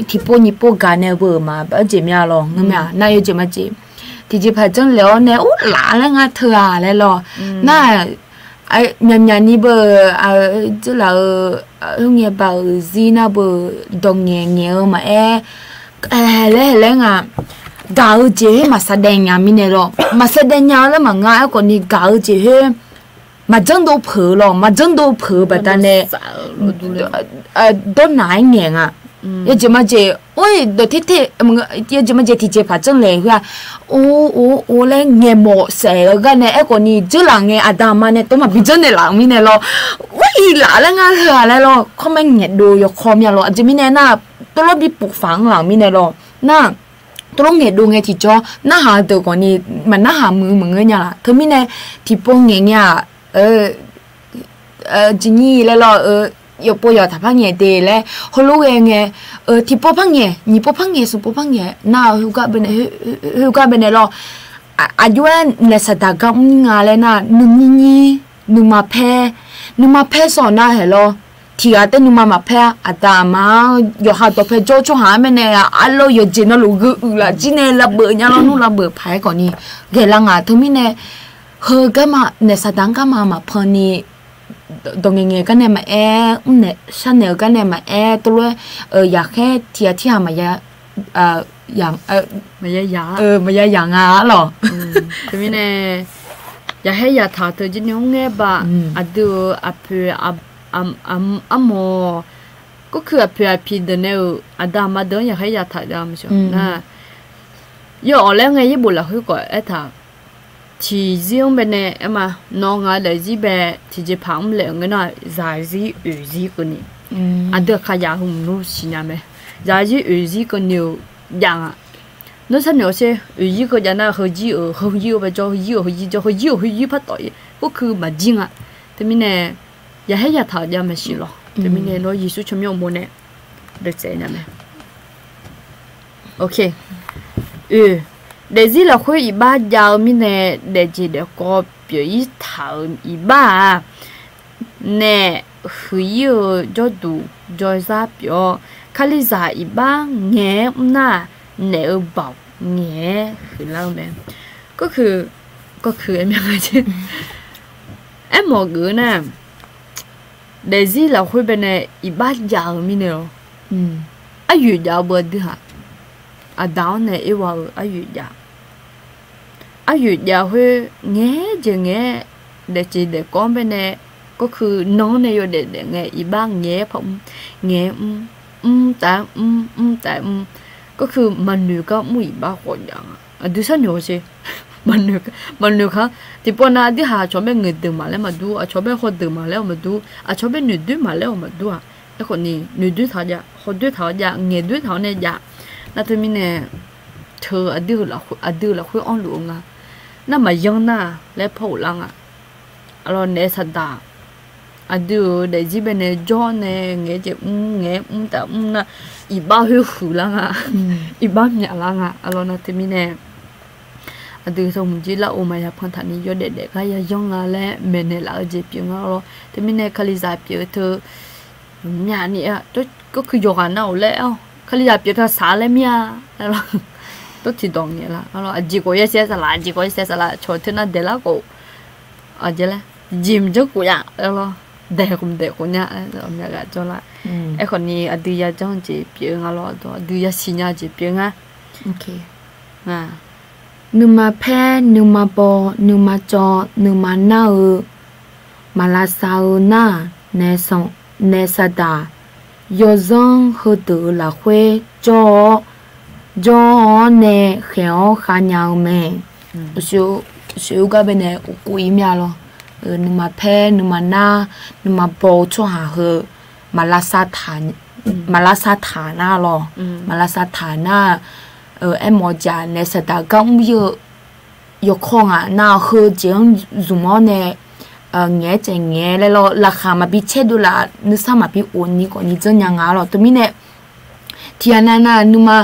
tiqpov nyiq pov gaq nae beu-euq ma, arjeq mya lawr ngeur mya. Nar yawjeq majeq tiqjeqpaq janrlaeq-awr nae urlaf laer ngar teu-aq laer lawr. Nar myaqmyaq ni beu-euq, dzeurlaf-eu, khoerngae ba-euq zir nar beu-euq dawq ngaeq ngaeq-eu maqaer, laer hae laer nga. Gaq-eu jeq khoer maqsaqdaev nya mirnae lawr, maqsaqdaev nya-eu laer maqnga. Aerkhawfni gaq-eu jeq khoer maqjanr dov peuq-eu lawr, maqjanr dov peuq-eu baqdanae dawrnaq-aer ngaeq nga. Yawjeq majeq, or, dawq ter ter, yawjeq majeq tiqjeqpaq janrlaeq khoer-aq, or or or laer ngaeqmawf saef-eu gar nae, aerkhawfni dzeurlaf ngae aqda aqma nae tov maqbi janrnaeq laf-euq mirnae lawr, or, irlaf laer ngar heu-aq laer lawr, kawrmaer ngaeqdov yawkawr mya lawr. Aqjeq mirnae nar, tov lawr bi pufpaf-anr laf-euq mirnae lawr, nar tov lawr ngaeqdov ngae tiqjawr narhaq-eu deuq khawfni maqnarhaq muiq-eu maqngeur nya laf. Teumirnae tiqpov ngaeq ngae-aq, jeqnyir laer lawr-eu, yawqpov yawqtaq par ngaeq de laer heulof ghae ngae, tiqpov par ngaeq, nyiq pov par ngaeq, smq pov par ngaeq nar-eu, khoergar baenae lawr, aqjox-aer naef saqdaq gar mr nga laer nar, nuinyir nyir, nuima paer, nuima paer sawq nar haeq lawr. Tiqghaq taef nuima maqpaer-a, aqda aqma-anr yawqha dawqpae jawr-eu tsawrhaq-anr baenae arlawr yawqjeq navluf gheu uiqlaf jir nae lavbeuv nya lawr nmr lavbeuv paq-aer khawfni ghaelar nga. Teumirnae heu garma, naef saqdaq-anr garma maqpan ni, dawq ngaeq ngaeq gar nae maqaer, mrnaeq sharnaeq-eu gar nae maqaer, tov lof-aer yaqkhaer tiqghaq tirghaq maqya, maqya yaq nga arlawr. Teumirnae yaqkhaer yaqtaq-eu teu jir ni mr ngaer ba, aqdui-euq aqpoeq armawr, gorkui aqpoeq aqpiq deuq nae-euq aqda aqma deuq-anr yaqkhaer yaqtaq jav maqsiq nar, yawawq laer ngae yaerbof lafkhoer khawf aertaq, tiqzir-anr baenae aer ma, nawr ngaq-eu daefzir bae tiqjeqpaq mr laef-euq ngeur nar, zaqzir oeqzir keuvni, aqdui aqkaq yaq heu mqnmr siqnya mae. Zaqzir oeqzir keuvni-euq jav nga. Nawr sharnoeq-awr sher, oeqzir keuv jav nar heuzir-euq heuzir-eu bae jawr, heuzir-euq heuzir jawr, heuzir-euq heuzir par tawf-ir, gorkui maqjir nga. Teumirnae yaqkhaer yaqtaq-eu jav maqsiq lawr. Teumirnae nawr Yeqsur tsawrmyanr uqmov nae daeqtsaev nya mae. Oe, daefzir lafkhoer iqbax jav-eu mirnae, daefjeq daefkawv pyeuf-ir taq-euq iqbax-aq, naef huiq-ir-eu jawrduq jawrzar pyeuf-awr, Kalizaq iqbax ngaeq-aer mr nar, naef-eu baoq ngaeq-aer huiqlar-eu mae. Gawrkuiq, gawrkuiq aer mya nga jeq. Aermawf geuf-eu nar, daefzir lafkhoer baenae iqbax jav-eu mirnae-awr, aryoeq jav-eu beu aqdui-aq, aqda-awr nae Erwa-euq aryoeq jav. Aryoeq jav khoer ngaeq-aer jeq ngaeq-aer, daefjeq daefkawv-anr baenae, gawrkuiq nan-anr nae yawdaef daef ngae iqbax ngaeq-aer paq mr, ngaeq-aer mr, mr taf-aer mr, mr taf-aer mr, gawrkuiq maqnoeq gar mr iqbax khawf jav nga. Aqdui sharnoeq-awr sher. Maqnoeq ka. Tiqpov nav aqdui haq aqcawq bae ngaeqdeuq maqlaer maqdur, aqcawq bae hawdeuq maqlaer-awq maqdur, aqcawq bae noeqdoer maqlaer-awq maqdur-aq. Aerkhawfni noeqdoer taq-awr jav, hawdoer taq-awr jav, ngaeqdoer taq-awr nae jav. Nar teumirnae teu aqdui-euq lafkhoer anrluf-eu nga. Nar maqyanr nar laer par ghoflar nga. Arlawr naef saqdaq aqdui-euq daefzir baenae jawr nae ngaeq-aer jeq mr, ngaeq-aer mr taf mr nar, iqbax khoer huiqlar nga, iqbax myaqlar nga. Arlawr nar teumirnae aqdui teu hmq jir lar-eu maqya pan taq ni yawdaef daef gar yayanr nga laer maeqnaeq laf-eu jeq pyeuf nga lawr. Teumirnae Kalizaq pyeuf-eu teu Mqnya ni-a, gawrkui yawqghaq nar-awq laer-awr, Kalizaq pyeuf taq saq laer mir-a. Aer lawr, dawrtiq dawq ngaeq la. Aqjeq khawf yasaer saqlaq, aqjeq khawf yasaer saqlaq, cawq teu nar daeqlar khawf, aqjeq laer, jeq mqjanr khof ya. Aer lawr, daeq khawf mqdaeq khof nya. Aqmyaq ghaq jawrlar. Aerkhawf ni aqdui yajanr jeq pyeuf-eu nga lawr, aqdui yasiq nya jeq pyeuf-eu nga. Nuima paer, nuima baw, nuima cawv, nuima nar-eu, maqlavsav-eu nar-aq, nae san-, nae saqdaq yawzanr heudeuq-euq lafkhoer jawr-awr, jawr-awr nae khaeq-awr khavnya-eu mae. Uqshoe, uqshoe gar bae nae uqkhof-ir mya lawr. Nuima paer, nuima nar, nuima baw-eu tsawrhaq heu, maqlavsav taq, maqlavsav taq nar lawr. Maqlavsav taq nar, aermawf-eu jeq-aq, nae saqdaq gar mr-ir-eu yawkawr nga nar, heu jeq-anr zmq-awr nae ngaeq-aer caev ngaeq-aer laer lawr, laqkhaq maqbi caerdov laf, nuisar maqbi of ni khawf ni janrnya nga lawr. Teumirnae, tiqghaq navnav nuima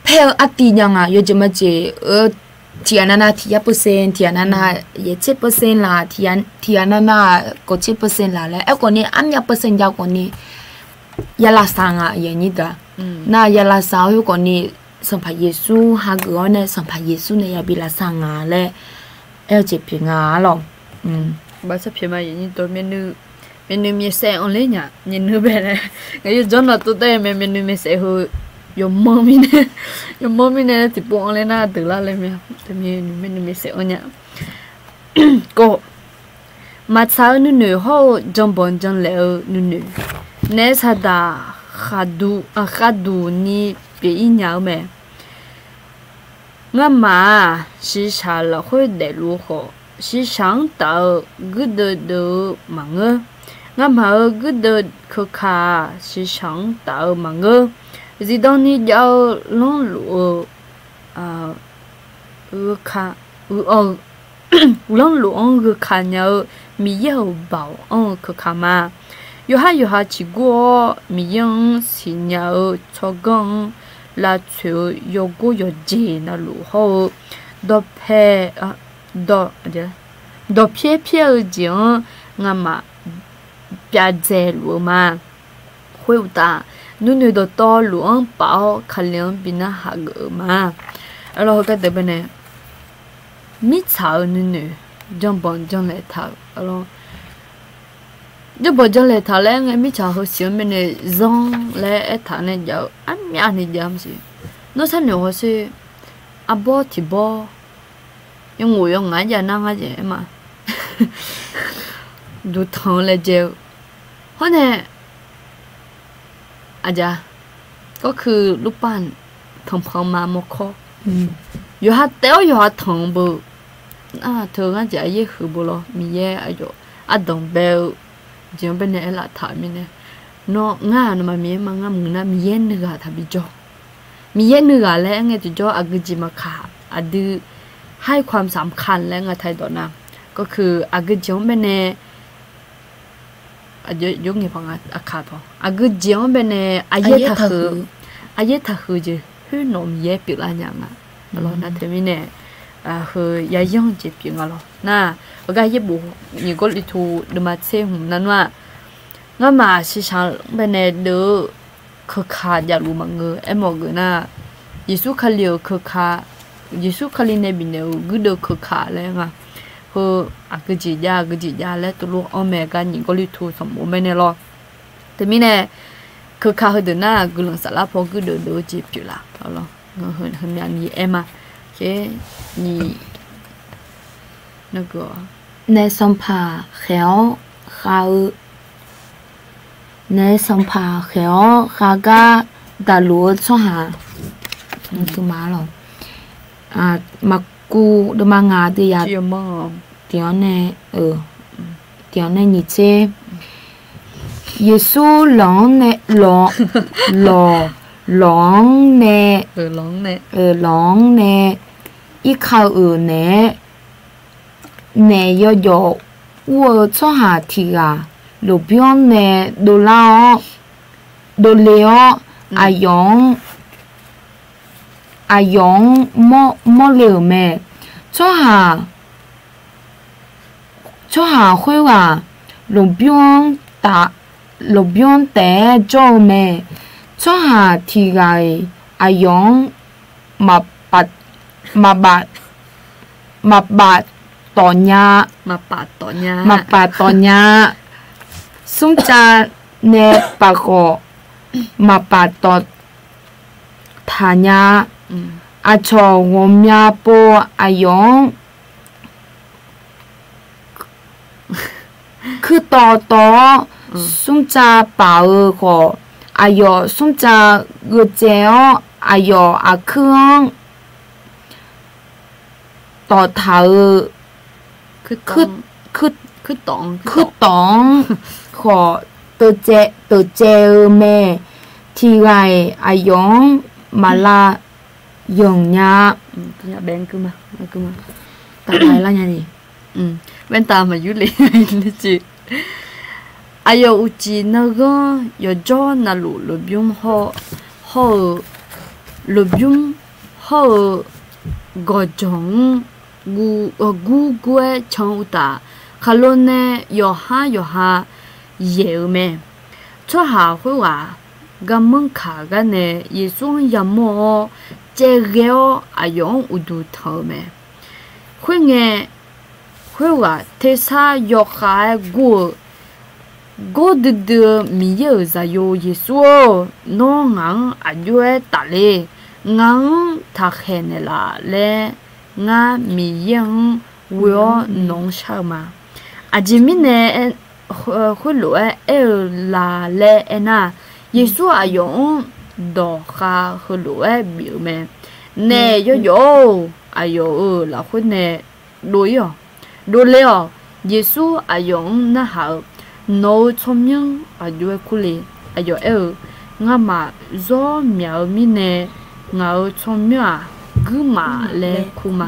paer-eu artiv jav nga, yawjeq majeq-eu, tiqghaq navnav tiq yar percent, tiqghaq navnav yaeq tser percent laq, tiqghaq navnav kawv tser percent laq laer aerkhawf ni armyav percent jav khawf ni, ya lavsav nga, aqyuif aqnyir deuq-aq. Nar ya lavsav khoerkhawf ni, Sanqpaq Yeqsur hageuf-awr nae Sanqpaq Yeqsur nae yabi lavsav nga laer aer-eu jeq pyeuf nga-a lawr. Baqsar pyeuf ma, aqyuif aqnyir deuq, myavnuiv myavsaev anr ler nya, myavnuiv bae nae, ngaq yawjawr nawq tov tae mae, myavnuiv myavsaev heu yawmanr mirnae, yawmanr mirnae tiqpov anr ler nar deuq lar laer mae, teumirnae myavnuiv myavsaev anr nya. Kawv, maqtsaq-eu nuinoeq hawr-eu janbanq janlaeq-eu nuinoeq, naef saqdaq khaqduq, khaqduq ni pyeuf-ir nya-eu mae. Ngamaf-aq, shiqshaq lafkhoer daefluf-eu khawf, shiqshaq-anr taf-eu guirdeuv deuv-eu maqngeur. Ngamaf-euq guirdeuv keuka-aq, shiqshaq-anr taf-eu maqngeur. Zifdan ni jav-eu lanrluf-eu, lanrluf-anr gheu kaq nya-eu Miqyaer-euq baoq anr-eu keuka ma. Yawqhar yawqha ciqgur-awr, Miqyaer-anr siqnya-eu tsawrganr-anr lavtsoeq-eu yawgor yawqjeq navluf hawr-eu, dawqpae, dawq, dawqpyaer pyaer-eu jeq-anr ngamaf pyavdzaeq luf-eu ma. Khoeruqtaf, nuinoeq dawqtawvluf-anr paf-awr Kali-anr bi narhaq geuf-euq ma. Aerlawr heugar deuq bae nae, mirtsaq-euq nuinoeq janbanq janlaeq taq-euq, janbanq janlaeq taq laer aer ngae, mirtsaq heusiq-anr bae nae zanr laer aertaq nae jav-eu armyavni jav maqsiq. Nawr sharnoeq hawsher, arbawr tiqbawr, yawnghof yawngaq-aer jav nar ngar jaev aer ma. Duqtanq-eu laejae-eu. Hawr nae, aqja, gawrkui lurpar tanqpanq ma mawrkawr. Yawqha taef-awr yawqha tanq-eu beu. Nar teu ngar jeq aqyaer huiq beu lawr, Miqyaer aqyawf ardanq bae-eu jeq-anr bae nae aerlaf taq-euq mirnae, nawr ngar-aq nawmaf Miqyaer ma ngar muiq nar Miqyaer nuighaq taqbi jawr. Miqyaer nuighaq laer aer ngae tiqjawr aqgeujeq maqkaq, aqdui ให้ความสำคัญ laer ngar taqdawq nar, gawrkui aqgeujeq-anr bae nae, aqgeujeq-anr bae nae aqyaer taqhuiq, aqyaer taqhuiq jeq khoer nawq Miqyaer pyeuflar nya nga. Nar teumirnae, heu yayanr jeq pyeuf nga lawr. Nar, heugar yaerbof nyiq Gawrliqtu deuvma tser hmq nar nar-aq, ngamaf shiqshaq-anr bae nae deuv-eu keuka javluf maqngeur. Aermawf geuf nar, Yeqsur Kali-euq keuka, Yeqsur Kali nae bifnaeq-euq guirdeuv keuka laer nga. Heu aqgeujeq jav aqgeujeq jav laer tuvlof-anr mae gar nyiq Gawrliqtu sanqbof mae nae lawr. Teumirnae, keuka heudeuq nar-aq guiqlanq saflar paw guirdeuv deuv-eu jeq pyeuflar. Heumyavni aer ma. Naef sanqpaq khaeq-awr khav-eu, naef sanqpaq khaeq-awr khavgar daqluf-eu tsawrhaq, maqkuv deuvma ngaq deuv ya tiq-anr nae, tiq-anr nae nyiq tser. Yeqsur lawq-anr nae, lawq, lawq, lawq-anr nae, lawq-anr nae, irka-euq naeq-aer naef yawjawf ur-eu tsawrhaq tiq ghaq lmqbymr-anr nae dovlar-awr, dovle-awr, aqyawf-anr, aqyawf-anr mawrle-euq mae. Tsawrhaq, tsawrhaq khoerghaq lmqbymr-anr taf, lmqbymr taef-aer jawr-eu mae. Tsawrhaq tiq ghaq-iq aqyawf-anr maq, maqpaf tawf nya, maqpaf tawf nya-a. Smrcav nae paf khawf, maqpaf tawf taq nya-a. Aqcawq ghawqmya pov aqyawf-anr kuirtawv tawv-awr, smrcav paf-eu khawf, aqyawf smrcav gheuvtsaev-awr, aqyawf aqkuir-anr tawf taq-euq kuirtawv-anr khawf teuvtsaev-eu mae. Tiq ghaq-iq aqyawf-anr maq lav yanq nya-a. Aqyawf uqcif nanghanr yawqjawr navluf lmqbymr hawr-eu, lmqbymr hawr-eu gawqjawq-anr gur gur-aer can uqtaf, khaqlo nae yawqhar yawqha yaeq-eu mae. Tsawrhaq khoerghaq garmanr kaq gar nae Yeqsur-anr yamawr-awr, caevghae-awr aqyawf-anr uqduq tanq-eu mae. Khoerngae, khoerghaq tersar yawkhav-aer gur-eu, Gawr duidui-eu Miqyaer-euq Zaqyo Yeqsur-or, nawr ngaq-anr aq jov-aer tafler. Ngaq-anr taqkhaeq naeqlaf laer ngar Miqyaer-anr ghoe-awr nawq-anr shar-eu ma. Aqjeq mirnae khoerlof-aer aer-eu la laer aernar, Yeqsur aqyawf-anr dawqkhav heulof-aer bif-eu mae. Naef yawjawf-or, aqyawf-euq lafkhoer nae dov-ir-awq. Dovler-awq. Yeqsur aqyawf-anr narhaq-eu, Nawq-euq tsawrmyanr aq jov-aer kur le. Aqyawf aer-eu, Ngamaf zawr myaq-eu mirnae, ngaq-euq tsawrmyanr-aq guirmaf laer kur ma.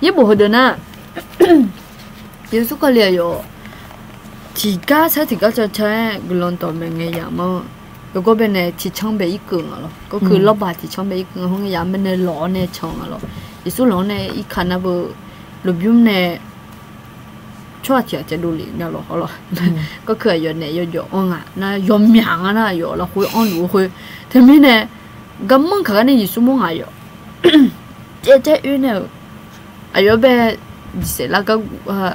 Yaerbof heudeuq nar, Yeqsur Kali aqyawf tiqgar saer tiqgar caw caw-aer guiqlanq dawqmaeq ngae yamq-anr, yawgawr bae nae tiqcanr bae irkeuv nga lawr. Gawrkeuv lawrbaq tiqcanr bae irkeuv nga, khoerngae yamq-anr bae nae lawq-awr nae can nga lawr. Yeqsur lawq-anr nae irkaq nar beu lmqbymr nae tsawrhaq tiq ghaq caevdov lef nya lawr hawr lawr. Gawrkeuv aqyawf naef yawjawf anr nga nar, yawmyaq nga nar, aqyawf lafkhoer anrluf-eu khoer. Teumirnae garmanr kaq gar nae Yeqsur mawr ngaq yawf caev caev oer nae-euq, aqyawf bae diqsaef lar gar,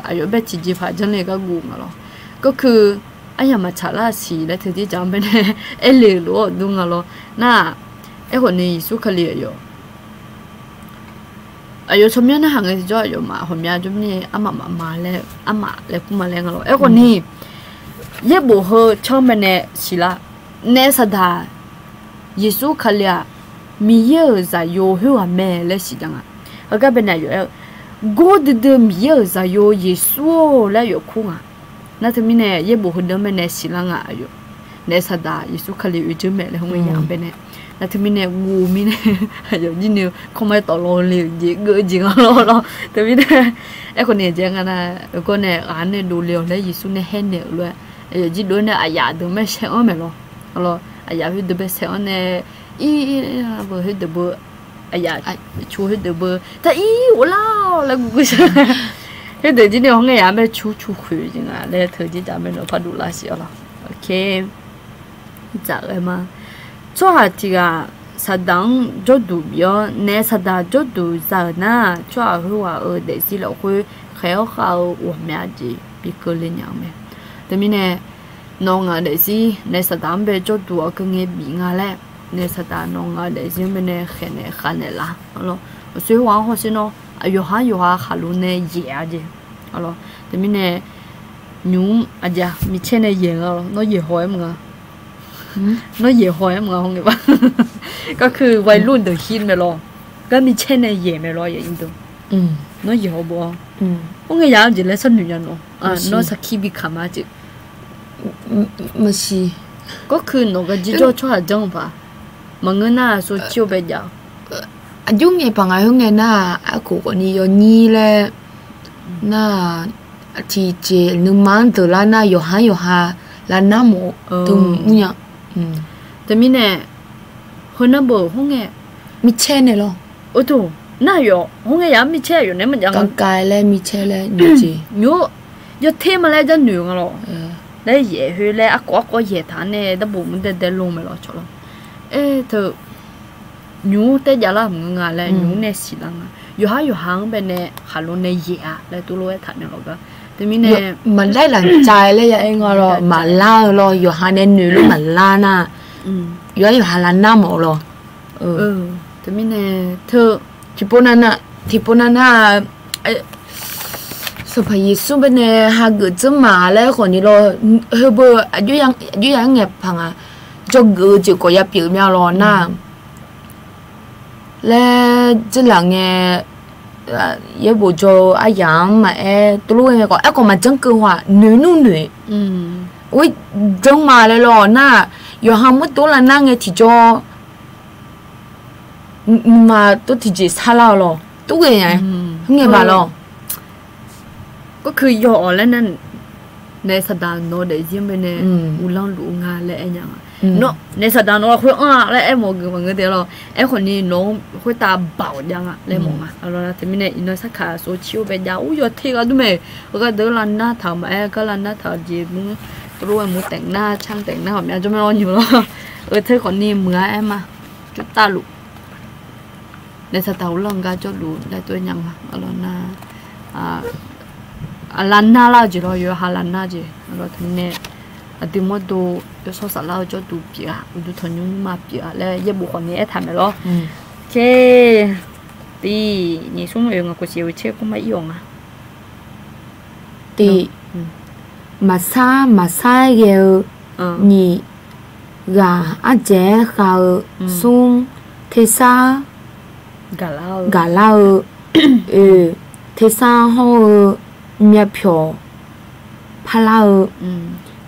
aqyawf bae tiqjeqpaq janrle gar guv nga lawr. Gawrkeuv aryamq maqtsaq lar siq laer teu dirdzaq-anr bae nae aerle-euq lof-awr dur nga lawr. Nar-aq, aerkhawf ni Yeqsur Kali aqyawf aqyawf tsawrmyanr narhaq ngae tiqjawr aqyawfmaf ghawqmya jawr mirnae armaf mafma laer armaf laer kur ma laer nga lawr. Aerkhawf ni yaerbof heu canr bae nae siqlar, naef saqdaq Yeqsur Kali-aq Miqyaer-euq Zaqyo khoerghaq mae laer siqnya nga. Heugar bae nae aqyawf aer-eu, Gawr duidui-eu Miqyaer-euq Zaqyo Yeqsur-or laer aqyawf kur nga. Nar teumirnae yaerbof heudeuq-anr bae nae siqlar nga aqyawf. Naef saqdaq Yeqsur Kali oe dzeur mae laer khoerngae yamq-anr bae nae. Nar teumirnae guv mirnae aqyawf jir ni-eu kawrmae tawflawq le-euq jeq geuv-eu jeq nga lawr lawr. Teumirnae aerkhawf ni aqjeq nga nar, gawr nae ghaq nae dovle-awq laer Yeqsur nae haer naeq-euq lof-aer, aqyawf jir dov-aer nae aqyaf deuq mae saer-anr maeq lawr. Lawr, aqyaf khoerdeuq bae saer-anr nae ir, khoerdeuq beu, aqyaf cu khoerdeuq beu taq ir ghoflar-awq laer guvguv sar. Khoerdeuq jir ni khoerngae yamq-anr bae cu cu khoeq jeq nga laer teu jir jaq mae lawr parduf lar siq-awr lawr. Tsawrhaq tiq ghaq saqdaq-anr jawrduq bif-awr naef saqdaq jawrduq za-euq nar, tsawrhaq khoerghaq-euq daefzir lafkhoer khaeq-awr khav-eu ghawqmya jeq bi keuvle nya-eu mae. Teumirnae nawq-eu ngaq daefzir naef saqdaq-anr bae jawrduq-awr keuvngae bif nga laer, naef saqdaq nawq-eu ngaq-eu daefzir-anr bae nae khaeq naeq khav naeq lar. Aqlawr, aqsur ghaq-anr hawsher nawr aqyawf har yawqha khaqlo nae yaeq-a jeq. Aqlawr, teumirnae nymq-mr aqjeq-a micaer nae yaeq nga lawr, nawr yaeq haw-aer mq nga. Nawr yaeq haw-aer mq nga hawngae ba. Garkeuv วัยรุ่น deuq hir mae lawr, gar micaer nae yaeq mae lawr yawqdeuq. Nawr yaeq haw beu-awr, khoerngae yamq-anr jeq laer sharnoeq nya nawr, nawr sarkir bi kaq ma jeq. Maqsiq. Garkeuv nawq gar jirjawr tsawrhaq janr-eu paq, maqngeur nar-aq sovcir-eu bae jav-awq. Aqjox ngae paq nga khoerngae nar-aq, arkof khawfni yawnyir laer nar-aq, tiqjeq nuima-anr deuq lar nar yawqha-anr yawqha lavnar mawf-eu teu mr nya. Teumirnae heunar beu khoerngae micaer naeq lawr. Oe, nar yawq khoerngae yaq-anr micaer yawq naeq-aer maqjav nga. Kavkav laer micaer laer nymr jeq nymr yawter ma laer jar noeq nga lawr. laer yaef khoer laer arkawv arkawv yaeq taq-anr nae darbof mr daedae lor mae lawr cawq lawr. Aer teu, nymq mr taer jav lar maqngeur nga laer nymq mr nae siqlar nga. Yawqhar yawqha-anr bae nae khaqlo nae yaeq-a laer tov lof-aer taq naeq lawq gar. Teumirnae maqlaer laf cav laer ya aer nga lawr, maqlar-eu lawr, yawqha nae noeq lof maqlar nar, yawqhar yawqha lavnar mawf-eu lawr. Teumirnae teu, tiqpov nav nav, tiqpov nav nav, Sanqpaq Yeqsur bae nae hageuf dzeur ma laer khawf ni lawr, heubeu aqjox ya-aer ngaeq paq nga, dzawgeuf-eu jeq khawf ya pyeuf mya lawr nar laer dzeurlaf ngae, yaerbof dzaw-eu aryaq-anr maqaer tov lof-aer ngae khawf, aerkhawf maqjanr keuv-aq noeq nmr noeq, or, janr ma laer lawr nar, yawqha mawr tov lavnar ngae tiqjawr nuima tov tiqjeq sarlar-eu lawr, tov ghae nya, hmr ngae baq lawr. Gawrkui yaw-awq laer nar, naef saqdaq nawq-eu daefzir-anr bae nae uvlanr luf-eu nga laer aer nya nga. Nawr naef saqdaq nawq-eu lafkhoer anr-a laer aermawf geuf maqngeur de lawr. Aerkhawf ni nawq-anr khoertav baoq jav nga laer mawf nga. Aqlawr nar teumirnae iqnan sarkaq sov cir-eu bae jav ur yawq te gharduq mae. Heugar deuq lavnar taq-euq maqaer, gar lavnar taq-euq jeq mr, tov lof-aer mur taef nar, canr taef nar ghawqmya jawr mae lawr nymq lawr. Eu teu khawf ni muiq-a aer ma, jurtav luf. Naef saqdaq uvlanr-eu gar jawrluf laer tov-aer nya nga. Aqlawr nar, aqlav nar lar-eu jeq lawr, yawqha lav nar jeq. Aqlawr teumirnae aqdui mawrdo yawshawr saflar-eu jawrduq pyeuf-a, uqduq tanqnymr ma pyeuf-a laer yaerbof khawf ni aertaq mae lawr. Ker, tiq, nyiq, smr, oeq, ngaq, khof, siq, uq, tser, kar ma ir-awq nga. Tiq, maqsar maqsar-aer ghae-eu. Nyiq, ghaq ardzaeq-aer khav-eu. Smr, tersar gaqlar-eu. Oeq, tersar hawr-eu myavpyawq parlar-eu.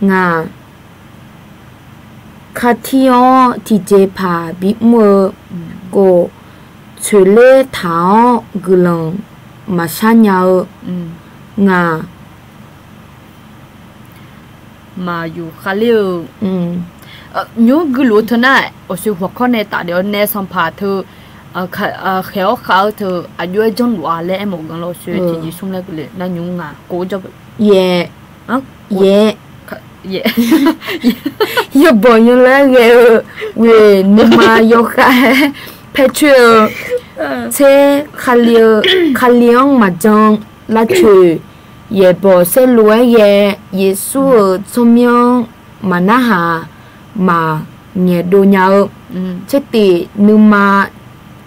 Ngaq, kartir-awr tiqjeqpaq bimr-eu. Khof, coeqler taq-awr guiqlanq maqshar nya-eu. Ngaq, maqyuf khavler-eu. Nymr guiluf-eu teu nar, awqsoeq hawqkawr nae tafdaef-awr nae sanqpaq teu khaeq-awr khav-eu teu aqjox-aer janrluf-a laer aermawf ganq lawr, awqsoeq tiqjeq smr laer keuvle nar nymr nga kov jawr. Yaeq, yaeq, yawbawq yawlaer ghae-eu, oeq, nuima yawkhav-aer paercoer-eu, tser, Kali-eu, Kali-anr maqjan lavcoeq, yaeqbawq saerlu-aer ghae, Yeqsur-euq tsawrmyanr maqnarhaq, maqngaeq dov nya-eu, tser tiq, nuima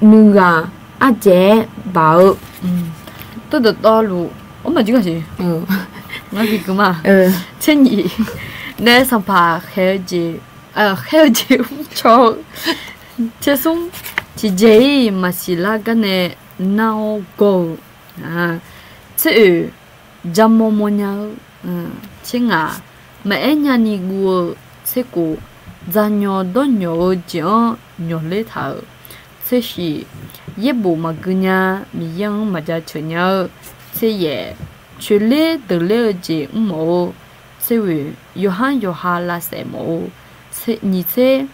nuighaq ardzaeq-aer baq-eu. Tawrdawqtawvluf, armaf jir gaq siq, ngar bi gui ma. Tser nyiq, nae sanqpaq khaeq-eu jeq, khaer-eu jeq mrcaw-eu. Tser smr, tiqjeq-iq maqsiq lar gar nae nar-awr gawr-eu. Tser oeq, ja mawrmawr nya-eu. Tser ngaq, maqaer nyani guv-eu. Tser kof, dzaqnyawq dawrnyawq-eu jeq-anr nyawqler taq-euq. Tser shiq, yaerbof maqgui nya, Miqyaer-anr maqjaceuq nya-eu. Tser yaeq, coeqler deuqler-eu jeq mrmawf-eu. Tser oeq, yawqhar yawqha lavsaef mawf-eu. Nyiq tser,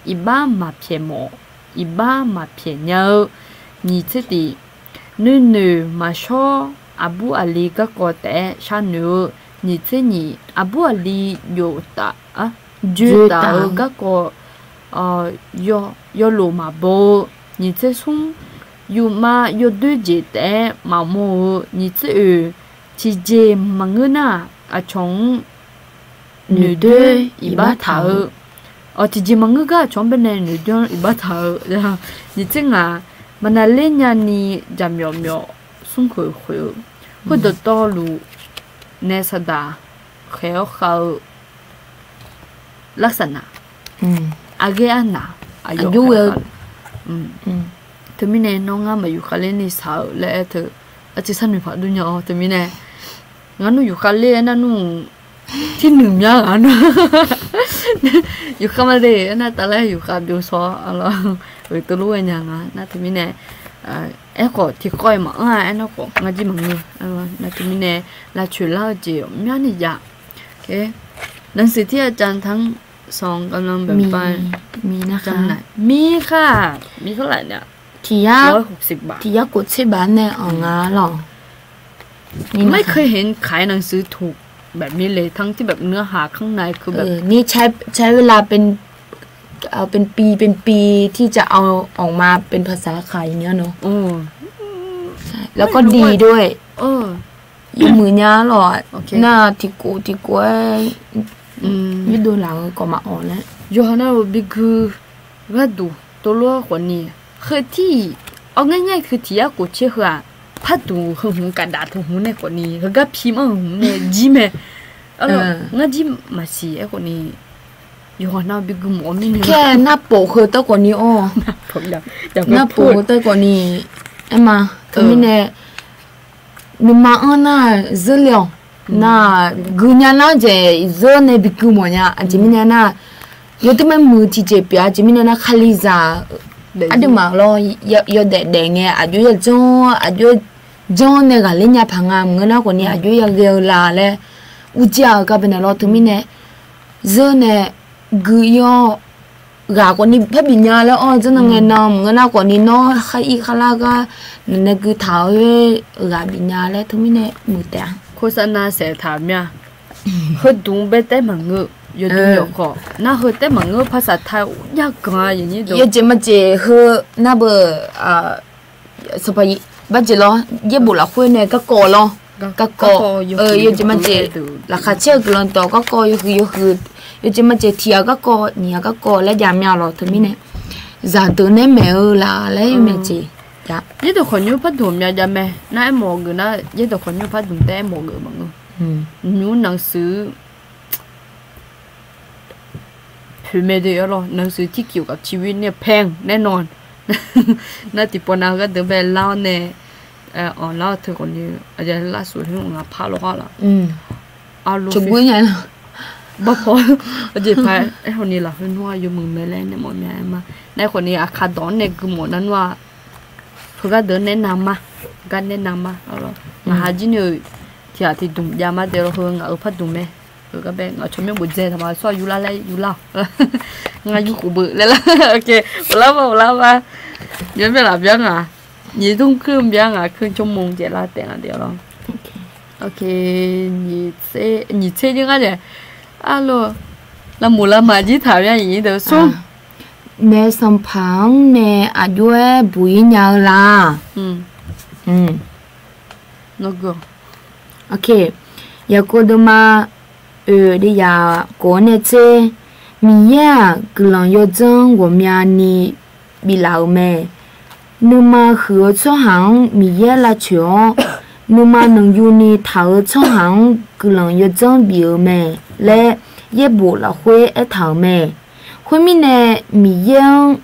iqbax maqpyaeq mawf, iqbax maqpyaeq nya-eu. Nyiq tser tiq, nuinoeq maqshawr aqbur aqli garkawv taef-aer sharnoeq-eu. Nyiq tser nyiq, aqbur aqli jof taf, joe taf-eu garkawv yawlof maqbaw-eu. Nyiq tser smr, yufmav yawdoer jeq taef-aer maqmawr-eu. Nyiq tser oeq, tiqjeq maqngeur nar, aqcawq-anr noeqdoer iqbax taq-eu. Tiqjeq maqngeur gar aqcawq-anr baenae noeqdoer-anr iqbax taq-eu. Nyiq tser ngaq, maqnavler nyani jaqmyawf myawf smrkhoeq khoeq-eu. Khoerdawqtawvluf, nae saqdaq khaeq-awr khav-eu larsaq naq, aqghae arnaq, aqyawf khaeq-eu. Teumirnae nawr ngar maqyuf khavler ni saq-eu laer aer teu, arciv sharnoeq paq dur nya-awr teumirnae, ngar nmr yuf khavler aer nar nmr, tirnuiq mya ghaq nmr, yuf khav ma de aer nar taf laer yuf khav byov shaw-awr, oeq teulof ghae nya nga nar teumirnae, aerkhawf tiqkawv-iq maqanr-a aer nar khawf ngar jir maqngeur. Nar teumirnae, lavcoeq lar-eu jeq myar ni jav. หนังสือที่อาจารย์ทั้งสองกำลังแบ่งปัน มีค่ะ มีเท่าไหร่เนี่ย tiq yar khof tser baf nae anq nga lawq. ไม่เคยเห็นขายหนังสือถูก แบบนี้เลย ทั้งที่แบบเนื้อหาข้างในคือแบบ เออ นี่ใช้ ใช้เวลาเป็น เอ่อ เป็นปี เป็นปีที่จะเอาออกมาเป็นภาษาไทยเนี่ยเนอะ อืม ใช่ แล้วก็ดีด้วย เออ yawmuiq nya lawq. Nar tiqkov tiqkov-aer, mm, yurdov laf-eu kawv maqawq laer. Yawqha navluf bigui gharduq tov lof-aer khawfni, heu tir-iq, awr ngaer ngaer-eu tiq yarkhof tser heu-aq, pardmq heu hmq kafdaf teu hmq nae khawfni, heugar pi manr-eu hmq nae jir mae. Ngar jir maqsiq-aer khawfni, yawqha navluf bigui mawf-awr mirnae. Khaer narpof heu tawr khawfni-awr, narpof heu tawr khawfni, aerma, teumirnae nuima anr nar zeur le-awq. Nar guinya nar jeq zeur nae bigui mawfnya. Aqjeq mirnae nar, yawdui maermuiq tiqjeq pyeuf-a. Aqjeq mirnae nar, Kalizaq aqduimaf lawr, yawdaef daef ngae aqjox yajanr, aqjox janr nae ghaqler nya paq nga maqngeur nar khawfni, aqjox yaghae-eu la laer urjir-a-eu gar baenae lawr. Teumirnae zeur nae gui-ir-awr, ghaq khawfni parbif nya laer awr-eu janr nan ngae nan maqngeur nar khawfni, nawr khar ir khar lar gar naeq nae gui taq-eu khoer ghaq bif nya laer teumirnae muiq taef-a. โฆษณา saef taq mir-a. Heudmq bae taef maqngeur, yawdui yawqkhawf nar heu taef maqngeur, ภาษาไทย yar ganq-a. Yawjeq majeq heu nar beu, Sanqpaq barjeq lawr, yaerbof lafkhoer nae garkawv lawr, garkawv, yawjeq majeq, laqkhaq caer-eu guiqlanq dawq garkawv yawhuiq yawhuiq, yawjeq majeq tiq ghaq garkawv nyiq ghaq garkawv laer jav myav lawq. Teumirnae zaqdeuq nae maeq-eu la laer yawmyav jeq. Yaerdawq khawqnymr pardmq myav jav mae. Nar aermawf-eu geuf nar, yaerdawq khawqnymr pardmq taef aermawf-eu geuf maqngeur. Nymr nanqsuir poeqmae de-awr lawr, nanqsuir tirkif-eu gaf ciqwir nae paeq nae nawq. Nar tiqpawf nav-eu gharduq bae lar-awr nae, anqlar-awr teu khawfni, aqjeq lar suf-eu ngaq par lawr ghar laf. Arlo, bawrpaw, aqjeq paq-aer khawfni lafkhoer nmr-a yawmuiq mae laer nae mawf myav-aer ma. Nar khawfni aqkar dawq-anr nae gui mawf nar nmr-a. Heu gharduq nae nav ma, gar nae nav ma. Ngaq ha jir ni-euq tiq ghaq tiqdmq jav ma dae lawr, heu ngaq-euq pardmq mae. Heu gar bae ngaq tsawrmyanr bof dzae taq ma, tsawrhaq yurlar laer yurlar-awq. Ngar yur khof beu laer lar. Ghoflar ma, ghoflar ma. Nymr byanlaf byan ngaq, nyiq dmr kuir byan ngaq, kuir jawrmawr jaev lar taef nga dae lawr. Nyiq tser jir ngar jae, arlo, lavmuq lavmaf jir taq mya nyiq nyir deuq smr. Naef sanqpaq-anr nae aqjox-aer buq-ir nya-eu la. Yaqkov deuvma oeq de yaq khof-anr nae tser, Miqyaer-aq guiqlanq yawdzanr ghawqmyani biflaf-euq mae. Nuima huiq-eu tsawrhaq-anr Miqyaer lavcoeq-awr, nuima nanqyuni taq-eu tsawrhaq-anr guiqlanq yawdzanr bif-euq mae laer, yaerbof lafkhoer aertaq-euq mae. Khoermirnae, Miqyaer-anr,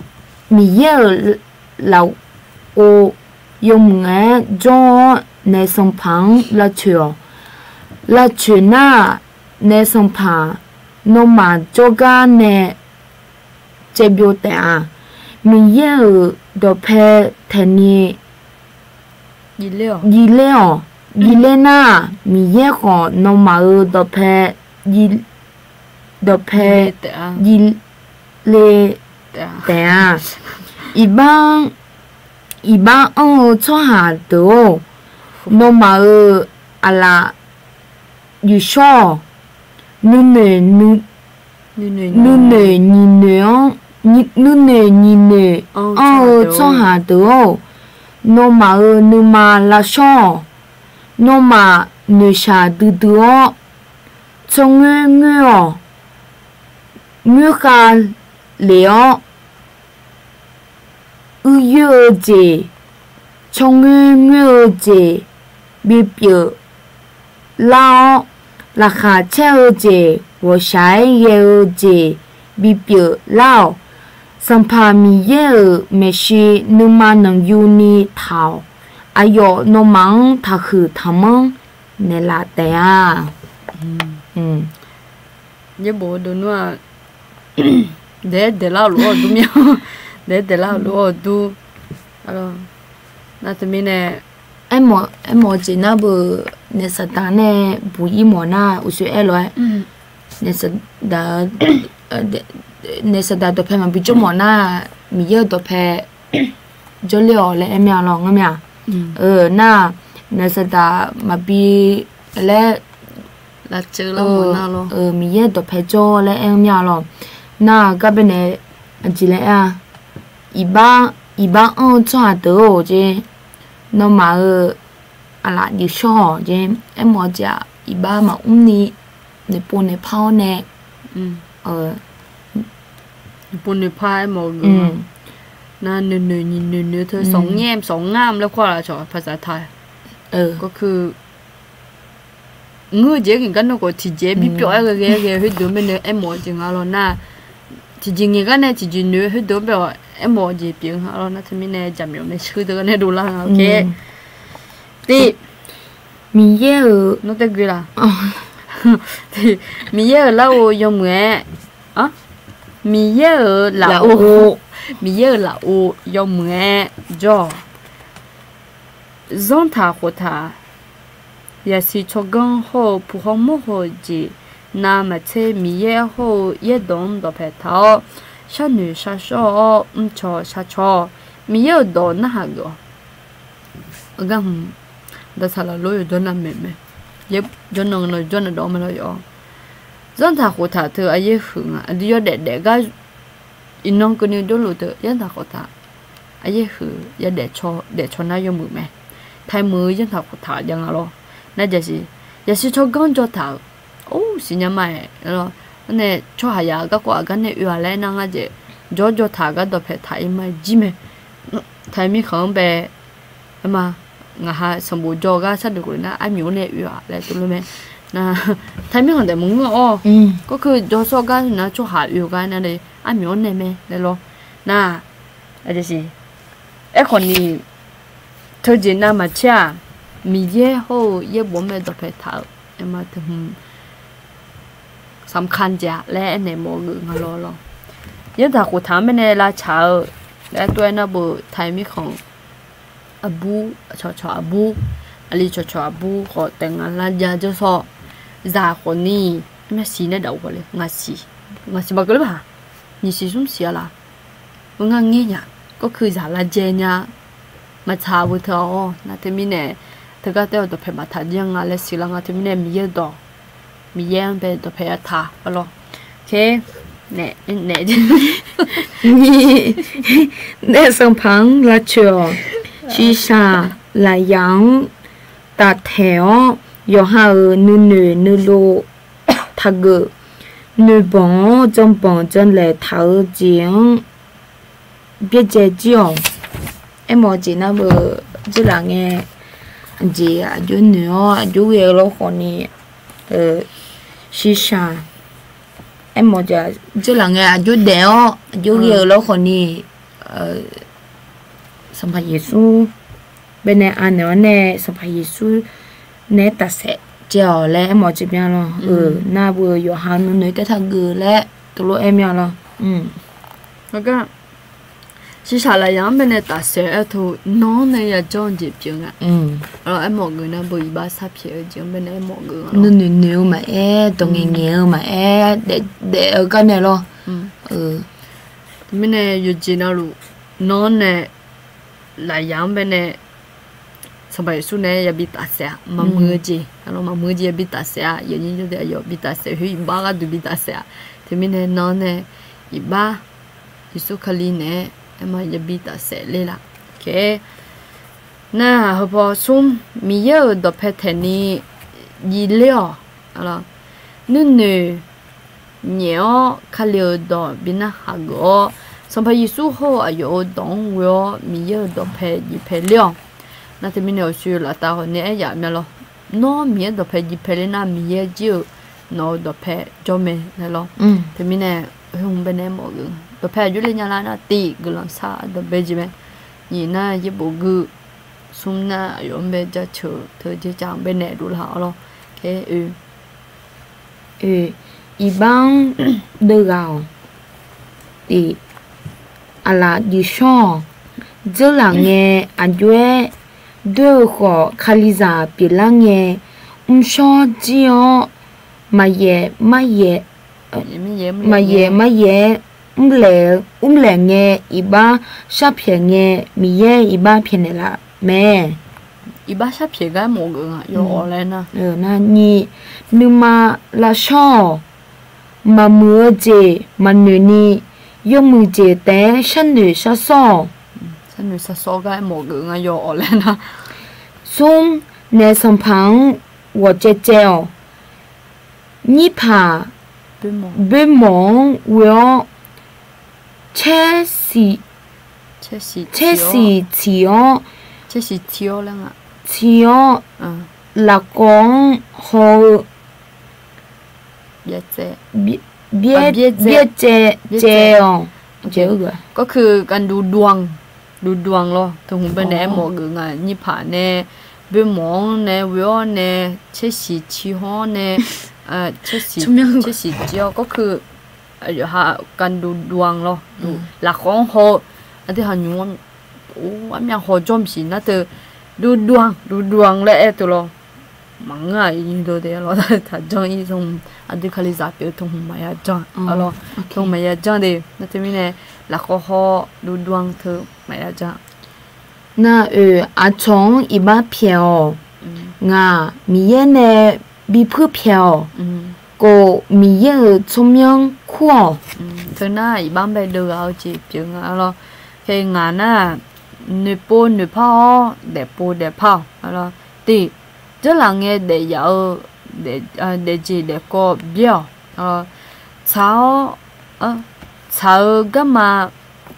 Miqyaer-euq lafov yawmuiq-aer jawr-awr, naef sanqpaq-anr lavcoeq-awq. Lavcoeq nar-aq, naef sanqpaq, nawmaf jawrgar nae caevbyov taef-a. Miqyaer-euq dawqpae taeqni jivler-awq. Jivler nar-aq, Miqyaer khawf nawmaf-euq dawqpae, dawqpae jivle taef-a. Iqbax, iqbax anr-eu tsawrhaq deuq-or, nawmaf-euq aqlaf yuifshawr-awq. Nuinoeq, nuinoeq nyiq noeq-anr, nuinoeq nyiq noeq anr-eu tsawrhaq deuq-or, nawmaf-euq nuima lavshawr-awq. Nawmaf noeqshaq duidui-awr, tsawrngoer ngoer-awq. Ngoerkhav lef-awr, uir yoer-eu jeq, tsawrngoer ngoer-eu jeq bipyeuf lar-awr, laqkhaq caer-eu jeq, ghawqshaq-aer ghae-eu jeq bipyeuf lar-awq. Sanqpaq Miqyaer-euq maeqshi nuima nanqyuni taq-awq. Aqyawf nawmaf-anr taqhuiq taqmanr naeqlaf taef-a. Yaerbof-eu deuq nmr-aq, daeq-aer daeqlar-eu lof-awr dur mir-a. Daeq-aer daeqlar-eu lof-awr dur. Nar teumirnae, aermawf-eu jeq nar beu, naef saqdaq nae buq-ir mawf nar uqshoe aer lof-aer, naef saqdaq, naef saqdaq dawqpae maqbi jawr mawf nar, Miqyaer-euq dawqpae jawrler-awq laer aer mir-a lawr ngar mir-a. Nar-aq, naef saqdaq maqbi laer Lafceuv lar-eu, Miqyaer dawqpae jawr laer aer-eu mir-a lawq. Nar-aq gar baenae aqjeq laer aer-a, iqbax, iqbax anr-eu tsawrhaq deuq-or jeq, nawmaf-euq aqlaf jeq shawr-awq jeq, aermawf-eu jeq-aq iqbax maqmr ni noeqpov noeqpar-awr nae, noeqpov noeqpar aermawf-eu geuf-a. Nar noeqnoeq nyiq noeqnoeq teu sawq ngar sawq ngar-am laer khawr-a laf cawq paqsaq taq. Gawrkui ngeur-eu jeq-aer ngaeq gar nar khawf tiqjeq-aer bi pyawv-aer ghae ghae ghae-eu khoerdeuq-anr baenae aermawf-eu jeq nga lawq nar, tiqjeq ngaeq gar nae tiqjeq noeq-eu khoerdeuq-anr bae-awq aermawf-eu jeq pyeuf nga lawq nar teumirnae jaqmyawf maershuir deuq gar nae dovlar nga. Oke. Tiq, Miqyaer-euq, nawr tae gui la? Miqyaer-euq larghov yawmuiq-aer, Miqyaer-euq lafov, Miqyaer-euq lafov yawmuiq-aer jawr-awq. Zanrtaq khoftaq, yaqsiq tsawrganr hawr-eu puq hawr mawr haw-eu jeq, navmaqtser Miqyaer hawr-eu yaerdawq-anr dawqpae taq-awr, sharnoeq sharshawr-awr mrcaw sharcaw-awr, Miqyaer-euq dawq narhaq geuf-awq. Aqgar hmq, daqsaq laflor yawjawr navmaeq mae, jawrnan navjawr navdawq-anr mae lawr yawf-awr, zanrtaq khoftaq teu aryaer huiq nga, aqdui yawdaef daef gar iqnan keuvni jawrluf teu zanrtaq khoftaq, aryaer huiq yadaef caw daef caw nar yawmuiq mae. Taimuiq-eu zanrtaq khoftaq jav nga lawr. Nar jaqsiq, yaqsiq tsawrganr jawtaq-euq, or siqnya ma-aeq lawr. Arnae tsawrhaq yaf garkawv aqgar nae oe-aq laer nar ngar jeq, jawr jawtaq gar dawqpae taq-ir ma jir mae. Taqi mirkhanq-anr bae, aerma, ngaq ha sanqbof jawr-eu gar sharduq khofle nar armyawf-anr nae oe-aq laer tuvlof mae. Nar, taqi mirkhanq daef maqngeur-awr, gawrkui jawr sawr gar nar tsawrhaq oe-eu gar nar le armyawf-anr nae mae laer lawr. Nar, aqjeq siq, aerkhawf ni, teujeq navmaqtser-aq, Miqyaer hawr-eu yaerbof-anr mae dawqpae taq-euq, aerma teu hmq สำคัญ jeq-a laer aernaeq mawf-eu geuf nga lawr lawr. Zanrtaq khoftaq-anr baenae lavtsaq-eu laer tov-aer nar beu taqi mirkhanq aqbur, cawqcawq aqbur, aqli cawqcawq aqbur khawf taef nga lar ja jawr sawr, zaq khawf ni, aerma siq nae daqof khawf le, ngaq siq, ngaq siq maqkeuv ler paq, nyiq siq smr siq-a laf, mr ngar ngir nya, gawrkui zaq lavjae nya, maqtsaq beu teu-awr nar teumirnae, teugar taef-aer dawqpae maqtaq jir nga laer siqlar nga teumirnae Miqyaer-eu dawq, Miqyaer-anr bae dawqpae yataq-a lawr. Oke, naef, naef, nyiq, naef sanqpaq-anr lavcoeq-awq. Shiqshaq lafyaq-anr taftaeq-awr yawqha-euq nuinoeq nuilov taqgeuf, noeqbanq-awr janbanq janlaeq taq-eu jeq-anr byaerdzae jir-awq. Aermawf-eu jeq nar beu, dzeurlaf ngae, aqjeq aqjox noeq-awr aqjox ghae-eu lawr khawf ni, shiqshaq, aermawf-eu jeq, dzeurlaf ngae aqjox daef-awr aqjox ghae-eu lawr khawf ni, Sanqpaq Yeqsur baenae anaeq-awr nae Sanqpaq Yeqsur naeq-aer tafsaef jae-awq laer aermawf-eu jeq mya lawr. Nar beu yawqha nuinoeq taef taqgeuf laer tov lof-aer mya lawr. Shiqshaq lafyaq-anr baenae tafsaef-aer teu nan-anr nae yajawr-eu jeq pyeuf nga. Aermawf geuf nar beu iqbax sharpyaeq-eu jeq-anr baenae aermawf geuf nga. Nuinoeq noeq-eu maqaer, dawq ngaeqngaeq-eu maqaer, daef-eu gar nae lawr. Teumirnae yawqjeq navluf nan-anr nae lafyaq-anr baenae Sanqpaq Yeqsur naeq-aer yabi tafsaef-a, maqmuiq-eu jeq, maqmuiq-eu jeq yabi tafsaef-a, yawnyir jawrdae aqyawf bi tafsaef khoer iqbax gharduq bi tafsaef-a. Teumirnae nan-anr nae iqbax Yeqsur Kali naeq-aer aerma yabi tafsaef ler laf. Nar heupaw smr, Miqyaer-euq dawqpae taeq ni jiv ler-awq. Nuinoeq nyaef-awr Kali-euq dawq bi narhaq geuf-awr, Sanqpaq Yeqsur hawr-eu aqyawf-euq dawq-anr ghoe-awr Miqyaer-euq dawqpae jiv pae ler-awq. Nar teumirnae aqshoe laftav hawq nae aer yaf mya lawr. Nawr Miqyaer dawqpae jiv pae ler nar Miqyaer jir-euq nawq-euq dawqpae jawr mae laer lawr. Teumirnae khoer hmq baenae aermawf geuf, dawqpae aqjox le nya lar nar tiv guiqlanq shar dawq bae jeq mae. Nyiq nar yaerbof gui, smr nar aqyawf-anr bae jaceuq teu jeqcav-anr baenae dovlar-awr lawr. Oe, oe, iqbax-anr deuv ghaq-awq. Tif, aqlaf juif shawr-awq. Dzeurlaf ngae aqjox-aer doer-eu khawf Kalizaq pyeuflar ngae mrshawr jir-awr maqyaef maryaef, maqyaef maryaef-aer mrlaeq-eu, mrlaeq ngae iqbax sharpyaeq ngae Miqyaer iqbax pyaeqnaeq laf mae. Iqbax sharpyaeq gar mawf geuf nga yawawq laer nar. Nyiq, nuima lavshawr-awq. Maqmuiq-eu jeq maqnoeq ni, yawmuiq jeq taef-aer sharnoeq sharsawr-awq. Sharnoeq sharsawr gar mawf geuf nga yawawq laer nar. Smr, naef sanqpaq-anr ghawq caevcaev-awq. Nyirpaq boermawq-anr ghoe-awr, caersiq, caersiq tsiq-awr, tsiq-awr, lafkhawv-anr haw-eu byaerdzae, byaerdzae caev-awq. Gawrkeuv การดูดวง ดูดวง lawr, teu hmq bae naeq-aer mawf geuf nga. Nyirpaq nae boermawq-anr nae ghoe-awr nae, caersiq tsiq haw-awr nae, caersiq tsiq-awr gawrkeuv การดูดวง lawr, lafkhawv-anr haw-eu, aqdui haq nymq-anr armyav haw jawr maqsiq nar teu, ดูดวง ดูดวง laer aer teu lawr. Maqngeur-aq, iqnyi deuq de lawr, taqjanr-ir teu hmq, aqdui kalizaq pyeuf-eu teu hmq maqya janr-a lawr, teu hmq maqya janr de nar teumirnae, lafkhawv haw ดูดวง teu maqya janr. Nar-oe, aqcawq-anr iqbax pyaeq-awq. Ngaq Miqyaer nae bipuir pyaeq-awq. Kof, Miqyaer-euq tsawrmyanr kur-awq. Teu nar iqbax bae deuv ghaq-eu jeq pyeuf nga lawr. Ngaq nar-aq, noeqpov noeqpar-awr, daefpov daefpar-awq. Tiq, janrlaf ngae daefyaf-eu daefjeq daefkawv byaer-awq. Tsaq-awr, tsaq-eu garma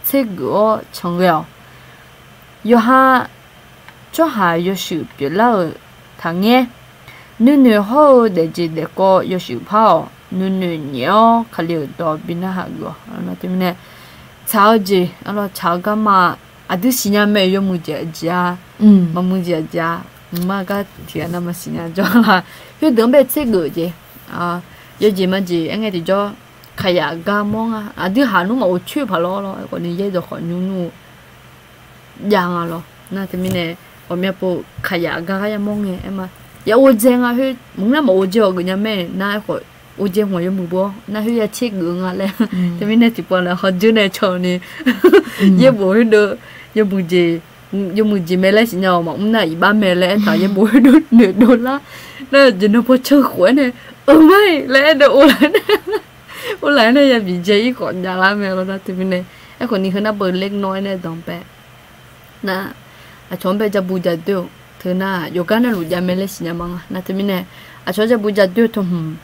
tsergeuf-awr canqghae-awq. Yawqha tsawrhaq yawshuif pyeuflar-euq taqngaer. Nuinoeq hawr-eu daefjeq daefkawv yawshuif par-awq. Nuinoeq nyaef-awr Kali-euq dawq bi narhaq geuf-awq. Teumirnae, tsaq-eu jeq, tsaq-eu garma aqdui siqnya mae, yawmuiq jeq aqjeq-a, maqmuiq jeq aqjeq-a, mqmaq gar tiqghaq navmaqsiq nya jawr la. Khoerdeuq-anr bae tsergeuf jeq, yawjeq majeq aerngae tiqjawr kaqyaq gar mawr nga. Aqdui haq nmr maqghov coer paq lawr lawr, aerkhawf ni yaer dawq khawf nymr nymr-eu jav nga lawr. Nar teumirnae, ghawqmya pov kaqyaq gar gar yamawr ngae aer ma. Ya ghovdzae nga khoer maqngeur nar maqghov dzae-awq geufnya mae nar, aerkhawf ghovdzae hmq-aq yawmuiq bawr nar khoer ya tsergeuf nga laer. Teumirnae tiqpov laer hawdzeur nae caw ni, yaerbof khoerdeuv yawmuiq jeq mae laer siqnya-awq maqmr nar iqbax mae laer aertaq yaerbof khoerdeuv noeqdov lar. Nar jeq nan paw can khof-aer nae, eu ma-iq laer aer deuv o laf-aer nae, o laf-aer nae ya bidzae-ir khawf javlar mae lawr nar teumirnae. Aerkhawf ni heu nar beu ler nawr-aer nae danqbae nar, aqcawq-anr bae jabu jadoer-eu teu nar, yawqgar nae luf jav mae laer siqnya ma nga. Nar teumirnae, aqcawq-anr jabu jadoer-eu teu hmq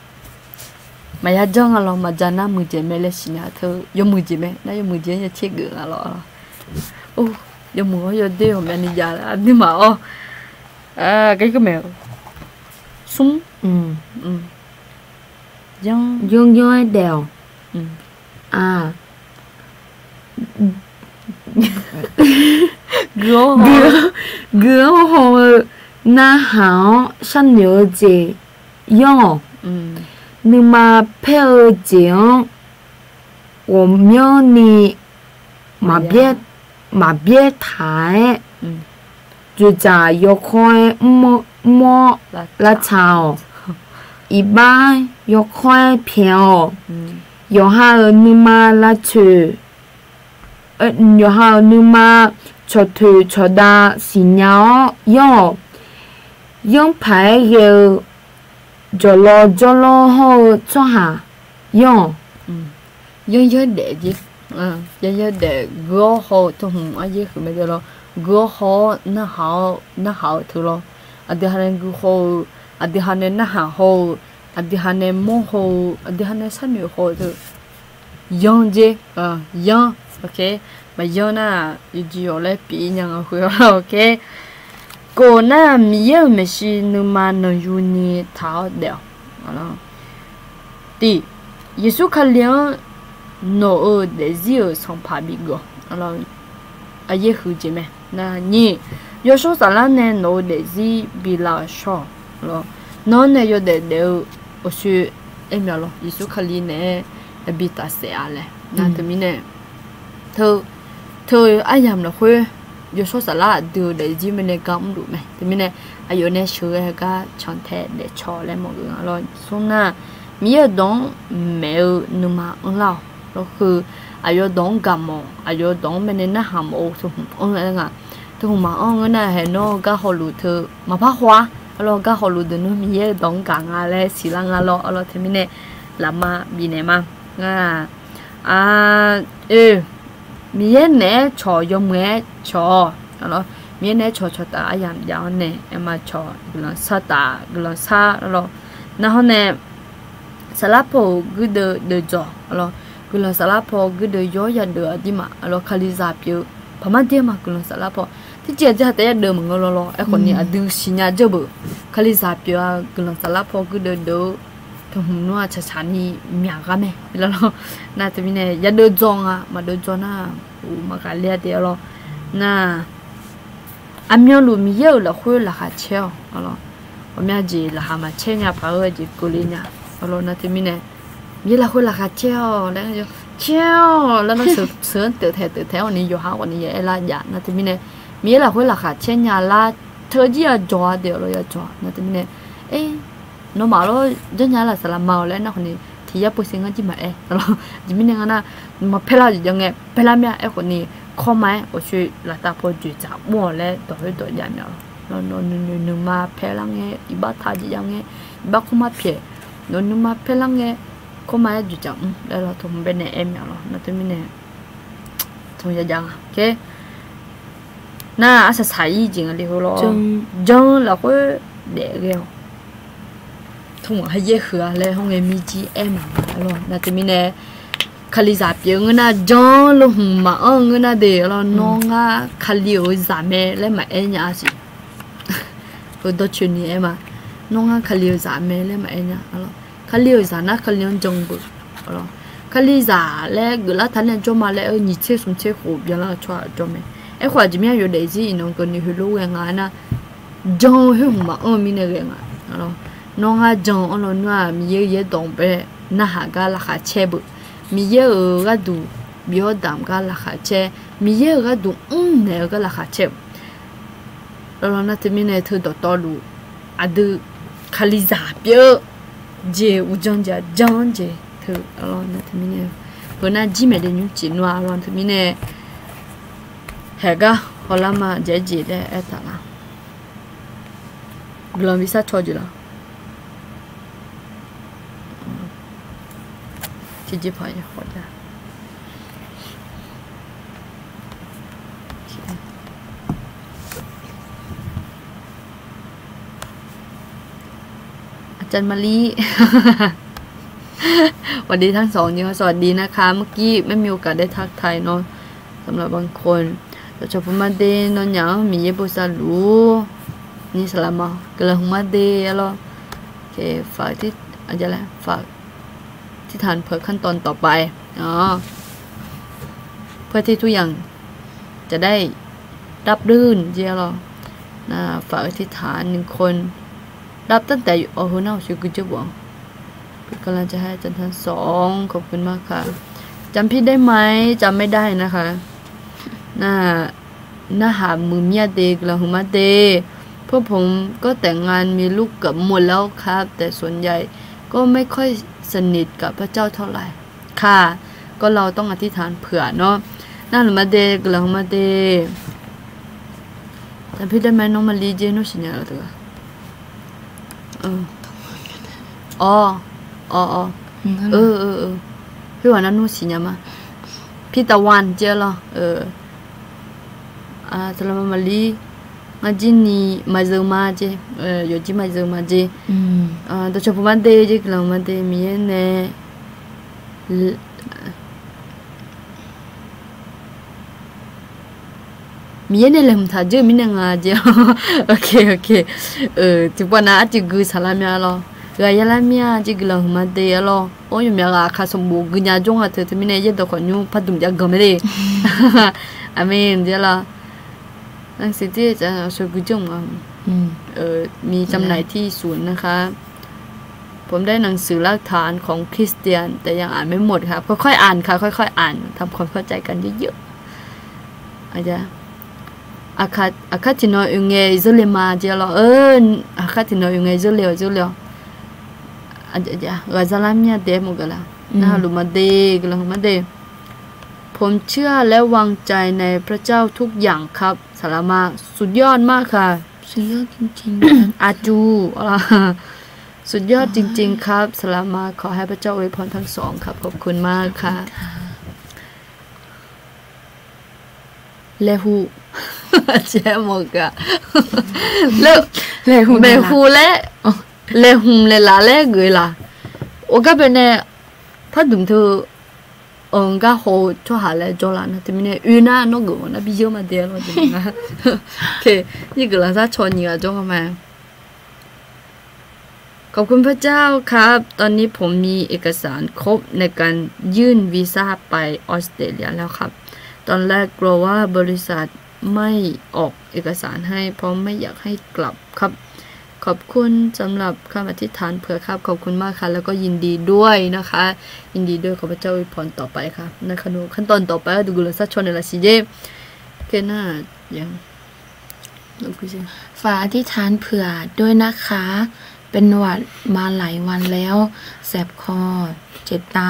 maqya janr nga lawr, maqjav nar muiqdzaeq mae laer siqnya teu yawmuiq jeq mae. Nar yawmuiq jeq-anr ya tsergeuf nga lawr. Yawmuiq-awr yawdoer ghawqmyani jav-a nuima-awr, garkeuv mae-eu smr, yanr yanr-aer daef-awq. Guiq-awr haw-eu narhaq-awr sharnoeq-eu jeq yanr-awq. Nuima paer-eu jeq-anr ghawqmyanrni maqbyaer taq-aer, dzoeqdzaq yawkawr-aer mr-awr lavtsaq-awq. Iqbax yawkawr-aer pyaeq-awq. Yawqha-euq nuima lavtsoeq, yawqha-euq nuima cawqtoeq cawqdav siqnya-awr yanr-awq. Yanr paq-aer ghae-eu jawqlawv jawrlawr hawr-eu tsawrhaq yanr-awq. Yanr yanr daef jeq, yanr yanr daef guiq-awr haw-eu teu hmq aryaer huiq mae de lawr. Guiq-awr haw-awr narhaq-awr narhaq-eu teu lawr. Aqdui ha nae guiq haw-eu, aqdui ha nae narhaq haw-eu, aqdui ha nae mawr haw-eu, aqdui ha nae sharnoeq haw-eu teu yanr jer, yanr, maqyanr nar-aq yawqjeq yawq laer pyeuf-ir nya nga khoer-awr, kof nar-aq Miqyaer-euq maeqshi nuima nanqyuni taq-awr daef-awq. Tiq, Yeqsur Kali-anr nawq-euq daefzir-euq sanqpaq bigeuf-awq. Aryaer huiq jeq mae. Nyiq, yawshawr saflar nae nawq-euq daefzir bi lav-euq shawr-awq. Nawr nae yawdaef daef-eu awqshoe aer myaq lawr, Yeqsur Kali naeq-aer bi tafsaef-a laer. Nar teumirnae teu, teu aryamq lafkhoer yawshawr saflar aqdui-euq daefzir mae nae gar mrluf mae. Teumirnae aqyawf nae sheuqghae gar cantae daefcaw laer mawf geuf nga lawr. Smr nar, Miqyaer-euq dawq-anr maeq-eu nuima anrlar-awq. Lawr, heu aqyawf dawq-anr gaqmawf, aqyawf dawq-anr mae nae narhaq mawf-eu teu hmq anr-eu aer nga. Teuhmq maqanr ngeur nar, haeq nawr gar hawluf teu maqpar haw-ar. Arlawr, gar hawluf deuq nawr Miqyaer-euq dawq-anr gaq nga laer siqlar nga lawr. Arlawr, teumirnae lafma bifnaeq ma. Aq, oe, Miqyaer naeq-aer cawq, yawmuiq-aer cawq-awq. Miqyaer naeq-aer cawq, cawqtaf aryamq jav-awr nae aerma cawq, guiqlanq shartaf guiqlanq shar lawr. Narhawr nae saflar paw-euq guirdeuv deuv dzawq lawr. Guiqlanq saflar paw guirdeuv yawr yadeuv aqdirmaf lawr, kalizaq pyeuf-eu paqmar der ma. Guiqlanq saflar paw tiqjeq aqjeq ha taef yadeuv maqngeur lawr lawr. Aerkhawf ni aqdui siqnya dzeur beuq, kalizaq pyeuf-a guiqlanq saflar paw guirdeuv deuv-eu teuhmq nmr-aq tsaqtsaq ni myaq ghar mae lawr. Nar teumirnae yadeuv dzawq nga, maqdeuv dzawq nar, uq, maqghaqler-a de lawr. Nar, aqmyanluf Miqyaer-euq lafkhoer laqkhaq caer-awq lawr. Ghawqmya jeq laqkhaq maqcaer nya paq-eu jeq keuvle nya lawr. Nar teumirnae Miqyaer lafkhoer laqkhaq caer-awq laer, caer-awq laer nar, sheuq-anr teuf taeq teuf taeq-awr ni yawqha khawf ni ya aerlar jav. Nar teumirnae Miqyaer lafkhoer laqkhaq caer nya lar, teu jir yajawq-a de lawr, yajawq. Nar teumirnae, e, nawmaf lawr janrnya laf saqlaq ma-awq laer nar khawf ni tiq yar pov se ngar jir maqaer lawr. Aqjeq mirnae nga nar, nawmaf paerlar-eu jeq jav ngae paerlar mir-a. Aerkhawf ni kawrma-aer ghawqshoe laftav paw dzoeqdzaq mr-awq laer dawq khoerdawq jav mya lawr. Nawq nuinoeq nuima paerlar ngae, iqbax taq jeq jav ngae, iqbax kawrma pyaeq, nawq nuima paerlar ngae, kawrma-aer dzoeqdzaq mr laer lawr, teuhmq baenae aer mya lawr. Nar teumirnae tmq ya jav nga. Nar arsaq saq-ir jeq nga le heu lawr, janr lafkhoer daef ghae-awq. Tmq-aq hayaer huiq-a laer hawr ngae mirjir aer maqnga lawr. Nar teumirnae kalizaq pyeuf ngeur nar, janr lawr hmq maqanr ngeur nar de lawr, nawr ngar Kali-euq zaq mae laer maqaer nya-a siq. Heu dawrcoeni aer ma. Nawr ngar Kali-euq zaq mae laer maqaer nya lawr. Kali-euq zaq nar Kali-anr jan beuq lawr. Kalizaq laer geuflar taq nae jawr ma laer-eu nyiq tser smq tser khof byanlar-eu tsawrhaq jawr mae. Aerkhawf aqjeq mir-a yawdaef zir iqnan keuvni heulof ghae nga aernar, jan-eu khoer hmq maqanr-eu mirnae ghae nga lawr. Nawr ngar jan-anr lawnmr-aq Miqyaer-euq yaerdawq bae narhaq gar laqkhaq caer beuq. Miqyaer-euq gharduq bi-awr damq gar laqkhaq caer. Miqyaer-euq gharduq mrnaeq-eu gar laqkhaq caer-eu lawr. Nar teumirnae teu dawqtawvluf aqdui Kalizaq pyeuf-eu jeq uqdzan jeq aqdzan-anr jeq teu lawr. Nar teumirnae heunar jir maeqle nymr cif nmr-a lawr. Teumirnae haeq gar hawlar ma jaeq jeq laer aertaq laf. Guiqlanq bi sar caw jeq laf. Tiqjeqpaq ya khawf ja. อาจารย์มะลิ สวัสดีทั้งสอง นี่ก็สวัสดีนะคะ เมื่อกี้ไม่มีโอกาสได้ทักทายเนาะ สำหรับบางคน แต่ชาวพุทธมาเดนอนอย่างมีเยโบซาลู นี่สลามอ่ะ กำลังมาเดน แล้ว โอเค ฝากที่ อาจจะอะไร ฝาก ที่ฐานเผื่อขั้นตอนต่อไป อ๋อ เพื่อที่ทุกอย่างจะได้ราบรื่น เจียหรอ นะ ฝากอธิษฐานหนึ่งคน รับตั้งแต่อยู่ อ๋อ หัวหน้า หัวเสือ คือเจ้าบอก เป็นกำลังใจให้อาจารย์ทั้งสอง ขอบคุณมากค่ะ จำพี่ได้ไหม จำไม่ได้นะคะ นะ Narhaq muiqmya de, guiqlanq huiqma de. พวกผมก็แต่งงานมีลูกเกือบหมดแล้วครับ แต่ส่วนใหญ่ก็ไม่ค่อยสนิทกับพระเจ้าเท่าไหร่ ค่ะ ก็เราต้องอธิษฐานเผื่อเนาะ Narhaq muiqma de, guiqlanq huiqma de. จำพี่ได้ไหม น้องมะลิ jeq nawr siqnya-a teu-aq? อ๋อ อ๋อ อ๋อ เออ เออ เออ khoerghaq nar nawr siqnya ma. พี่ตะวัน jeq lawr, Salam Mali, ngar jir ni maqzeuq ma jeq, yawqjir maqzeuq ma jeq. Dawqcawq puq ma de jeq, guiqlanq ma de, Miqyaer nae Miqyaer nae laeqhmq taq dzeur-eu mirnae nga jeq. Tiqpov nav arcuiv gui saqlar mya lawr. Ghaq yalar mir-a jeq, guiqlanq huiqma de-a lawr. Or, yawqmyaq ghaq aqkaq sanqbof gui nya jawr nga teu teumirnae yaerdawq khawf nymr par dmq jav ganq mae le. Aqmeq jeq lawr. หนังสือที่อาจารย์เอา ช่วย gui dzeur nga. มีจำหน่ายที่ศูนย์นะคะ ผมได้หนังสือรากฐานของคริสเตียน แต่ยังอ่านไม่หมดครับ ค่อยๆอ่านค่ะ ค่อยๆอ่าน ทำความเข้าใจกันเยอะๆ Aqkaq tiqnan oe ngae zeurle ma jeq lawr. Aqkaq tiqnan oe ngae zeurle-awq, zeurle-awq. Ghaq zalar mir-a de, maqgaq laf. Narhaq luf ma de, guiqlanq huiqma de. ผมเชื่อและวางใจในพระเจ้าทุกอย่างครับ สาธุ สำหรับมา สุดยอดมากค่ะ สุดยอดจริงๆ อาจู สุดยอดจริงๆครับ สำหรับมา ขอให้พระเจ้าอวยพรทั้งสองครับ ขอบคุณมากค่ะ ขอบคุณค่ะ Laeqhu, เจ๊หมดอะ Laeqhu, Laeqhu laer, Laeqhu laeqlaf laer geuf-eu laq. Or gar bae nae, pardmq teu, ngar haw-eu tsawrhaq laer jawrlaf nar teumirnae oe nar nawr geuf-awq nar bi yeur ma de lawr. Ngar, นี่ guiqlanq sharcaw nyiq ghaq jawr nga ma. ขอบคุณพระเจ้าครับ ตอนนี้ผมมีเอกสารครบในการยื่นวีซ่าไปออสเตรเลียแล้วครับ ตอนแรกกลัวว่าบริษัทไม่ออกเอกสารให้เพราะไม่อยากให้กลับครับ ขอบคุณสำหรับคำอธิษฐานเผื่อครับ ขอบคุณมากค่ะ แล้วก็ยินดีด้วยนะคะ ยินดีด้วย ขอพระเจ้าอวยพรต่อไปค่ะ นะครับ ขั้นตอนต่อไปก็ดู guiqlanq sharcaw naeqlaf siq jer. โอเคนะ ยัง ฝากอธิษฐานเผื่อด้วยนะคะ เป็นหวัดมาหลายวันแล้ว แสบคอ เจ็บตา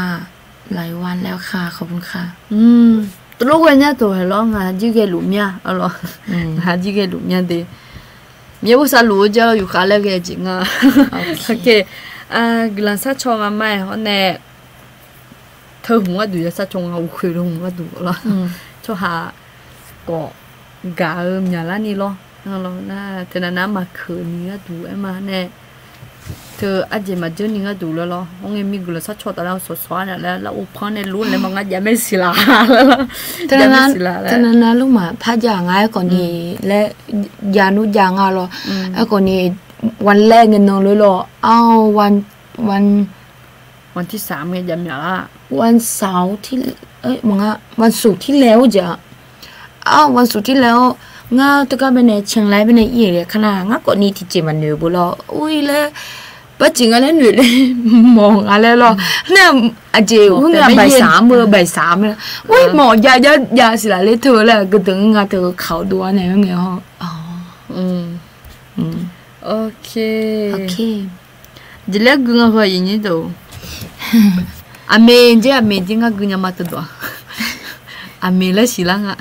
หลายวันแล้วค่ะ ขอบคุณค่ะ Tov lof ghae nya tov hae lawr, ngaq jir ghae luf mya, arlawr, ngaq jir ghae luf mya de. Miqyaer bosav luf-eu jawr yufkhav laer ghae jeq nga. Guiqlanq sharcaw nga ma-aer hawr nae, teu hmq gharduq ya sharcaw nga, uqkhoeq teu hmq gharduq lawr. Tsawrhaq khawf gaq-eu myaqlar ni lawr. Nar teu navnav maqkeuq ni gharduq aer ma nae, teu arjeq maqdzeur ni gharduq lawr lawr. Hawr ngae mir guiqlanq sharcaw taf lar-eu shawqshawq-ar nae laer lar-or panr nae lor laer ma ngar jav mae siq laf. Teu navnav lor maq par jav nga aerkhawf ni laer, jav nmr jav nga lawr. Aerkhawf ni, วันแรก ngae nan lof lawr, วันที่สาม ngae jav myaqlar, วันเสาร์ที่ วันศุกร์ที่แล้ว jeq-a, วันศุกร์ที่แล้ว ngar teugar bae nae เชียงราย bae nae ir-euq laer kar nar, ngar khawf ni tiqjeq maqnoeq beu lawr, ur-ir laer, barjeq nga laer noeq laer mawq nga laer lawr. Nar aqjeq khoerngae บ่ายสาม eu บ่ายสาม laer, ur-ir mawq jav jav jav siq laf laer teu laer, guiqdeuq nga teu kaq-eu dov-ar nae khoerngae hawr. Jeq laer gui nga heu aqyuif nyir deuq. Aqmeq jer aqmeq jer ngar gui nya ma teu dawq-a. Aqmeq laer siqlar nga.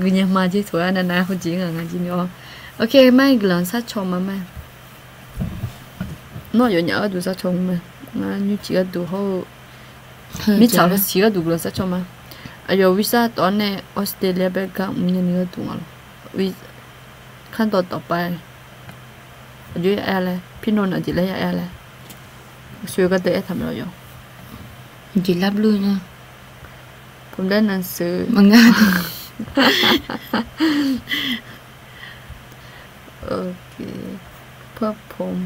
Gui nya ma jer teu-aer navnav khoerjeq nga nga jir ni-awr. Ok, mar-aer guiqlanq sharcaw ma ma. Nawr yawnyaf gharduq sharcaw ma. Ngar nymrcif gharduq hawr-eu, mirtsaq hawsiq gharduq guiqlanq sharcaw ma. Aqyawf วีซ่า tawv-awr nae Australia bae gar mr nya ni gharduq nga lawr. ขั้นตอนต่อไป aqjox ya aer laer, pirnaw naqjeq laer ya aer laer, sheuq gharduq aertaq mae lawr yawq. Jeq lar blur nar, ผมได้หนังสือ maqngar. Ok, เพื่อผม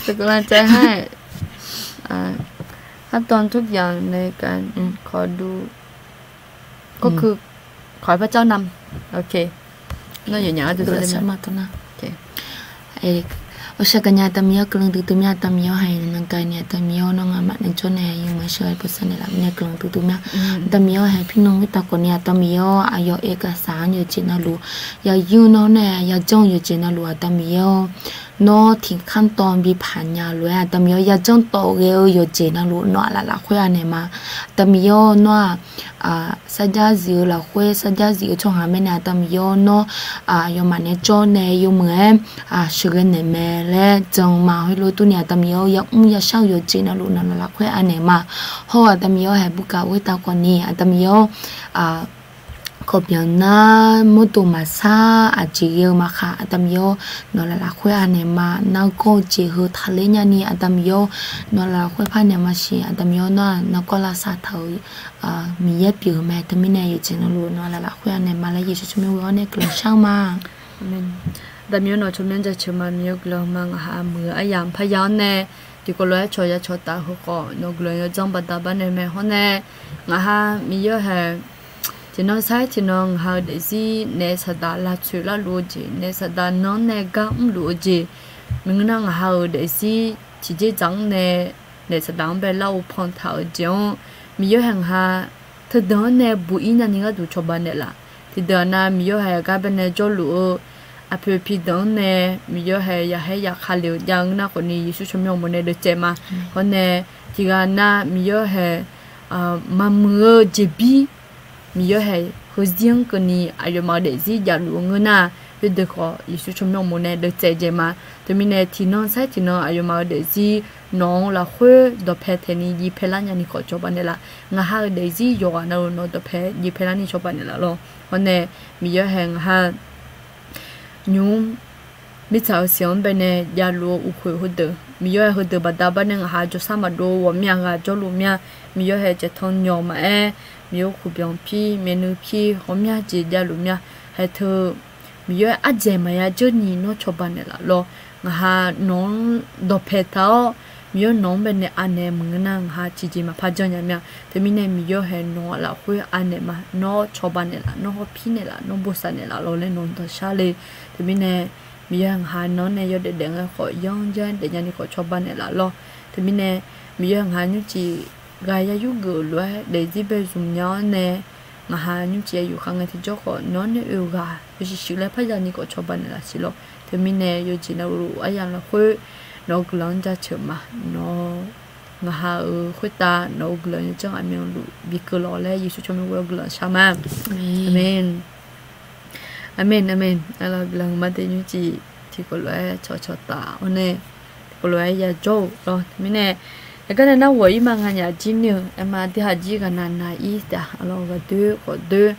เป็นกำลังใจให้ ขั้นตอนทุกอย่างในการ ขอดู ก็คือ ขอให้พระเจ้านำ Ok. Nawr yawnyaf gharduq sharcaw ma tawv nar. Awshar gaqnya aqda Miqyaer-awr, guiqlanq duidui mya aqda Miqyaer-awr, haiq nae nan gaq ni aqda Miqyaer-awr, nawr nga'maf nae jawr nae yawmuiq-aer sheuq-aer bosav naeqlaf mirnae guiqlanq duidui mya. Aqda Miqyaer-awr, haiq pirnaw khoertav khawf ni aqda Miqyaer-awr, aqyawf เอกสาร yawqjeq navluf, yayuir nawr nae yajanr-eu yawqjeq navluf aqda Miqyaer-awr, nawr tiq ขั้นตอน bipaq nya lof-aer aqda Miqyaer-awr, yajanr tawf ghae-eu yawqjeq navluf nawr aqlaf lafkhoer anaeq ma. Aqda Miqyaer-awr, nawr-aq, sarjax zif-eu lafkhoer sarjax zif-eu tsawrhaq mirnae aqda Miqyaer-awr, nawr aqyawfmaf nae jawr nae yawmuiq-aer sheuqghae naeq mae laer jan ma. Heulof durni aqda Miqyaer-awr, yamr yashar-eu yawqjeq navluf nawq laf lafkhoer anaeq ma. Hawr-eu aqda Miqyaer-awr, haiq bukav khoertav khawf ni aqda Miqyaer-awr, kawqbyanq nar mawrdo maqsar aqjeq ghae-eu ma khaq aqda Miqyaer-awr, nawq laf lafkhoer anaeq ma. Nargawr-eu jeq heu taqler nyani aqda Miqyaer-awr, nawq laf lafkhoer par naeq ma siq. Aqda Miqyaer-awr, nawr-aq nargawr lavsav taq-euq Miqyaer pyeuf-eu mae. Teumirnae yawqjeq navluf nawq laf lafkhoer anaeq ma laer Yeqsur tsawrmyanr ghoe-awr nae guiqlanq shar-eu ma. Aqmeq. Aqda Miqyaer nawq tsawrmyanr jaceuq ma. Miqyaer guiqlanq ma. Ngaq ha muiq-eu aryamq parya-awr nae tiqkawv lof-aer cawq ya cawq taf-eu heu khawf nawq guiqlanq yawdzanr baqda bar naeq mae. Hawr nae ngaq ha Miqyaer haeq tiqnan sar-aer tiqnan ngaq ha-euq daefzir naef saqdaq lavtsoeq larluf-eu jeq, naef saqdaq nan-anr nae gar mrluf-eu jeq, maqngeur nar ngaq ha-euq daefzir tiqjeq dzaq-anr nae naef saqdaq-anr bae lar-eu pan taq-euq jeq-anr Miqyaer haeq ngaq ha teudeuq-anr nae buq-ir nyani gharduq cawba naeqlaf. Tiqdeuq-aq nav Miqyaer haeq gar bae nae jawrluf-eu aqpoeq piqdeuq-anr nae Miqyaer haeq yaqhaer yaqkhav lef-eu jav-eu ngeur nar khawf ni Yeqsur tsawrmyanr uqmov nae deuvcaev ma. Hawr nae tiqghaq nav Miqyaer haeq maqmuiq-eu jeqbir Miqyaer haeq heuzir-anr keuvni aqyawfmaf-euq daefzir javluf-eu ngeur nar, khoerdeuq khawf Yeqsur tsawrmyanr uqmov nae deuvtsaev dzae ma. Teumirnae tiqnan sair tiqnan aqyawfmaf-euq daefzir nawq-anr lafkhoer dawqpae taeqni jiv paelar nyani khawf cawba naeqlaf. Ngaq ha-euq daefzir yawqghaq navluf nawq dawqpae jiv paelar ni cawba naeqlaf lawr. Hawr nae Miqyaer hae ngaq ha nymr mirtsaq-euq siq-anr baenae javluf-eu uqkhoeq heudeuq, Miqyaer hae heudeuq baqda bar nae ngaq ha jawrsar maqdov ghawqmya ghaq jawrluf mya. Miqyaer hae caeqtanq nyawq maqaer, Miqyaer khof byanq pir myavnuiv pir ghawqmya jeq javluf mya. Haeq teu Miqyaer ardzaeq maqya dzeur ni nawr cawba naeqlaf lawr. Ngaq ha nawq-anr dawqpae taq-awr, Miqyaer nawq-anr baenae anaeq maqngeur nar, ngaq ha tiqjeq maqpar janrnya mya. Teumirnae Miqyaer hae nawq-anr lafkhoer anaeq ma, nawr cawba naeqlaf, nawr hawpir naeqlaf, nawr bosav naeqlaf lawr laer nawq-anr dawqshar le. Teumirnae Miqyaer ngaq ha nawr nae yawdaef daef ngae khawf yanr janr daefnya ni khawf cawba naeqlaf lawr. Teumirnae Miqyaer ngaq ha nymrcif ghaq ya yurgeuf-euq lof-aer daefzir bae zmq nya-awr nae, ngaq ha nymrcif ya yuf khav ngae tiqjawr khawf nawr nae oe-eu ghaq yawshuif shuif laer parya ni khawf cawba naeqlaf siq lawr. Teumirnae yawjeq navluf aryamq lafkhoer nawq-eu guiqlanq-anr jaceuq ma. Nawr ngaq ha-euq khoertav nawq-eu guiqlanq yawdzanr aqmyanluf bikeuv lawq laer Yeqsur tsawrmyanr ghoe-awr guiqlanq shar ma. Aqmeq. Aqmeq, aqmeq. Arlawr, guiqlanq-eu marde nymrcif tiqkawv lof-aer cawqcawq taf-awr nae tiqkawv lof-aer yajawr-euq lawr. Teumirnae, aqgar nae nar ghawq-ir ma nganyaf jir ni-eu aerma, aqdui haq jir ghaqnaq naq-ir taef-a. Arlawr, ghaqdoer khawfdoer,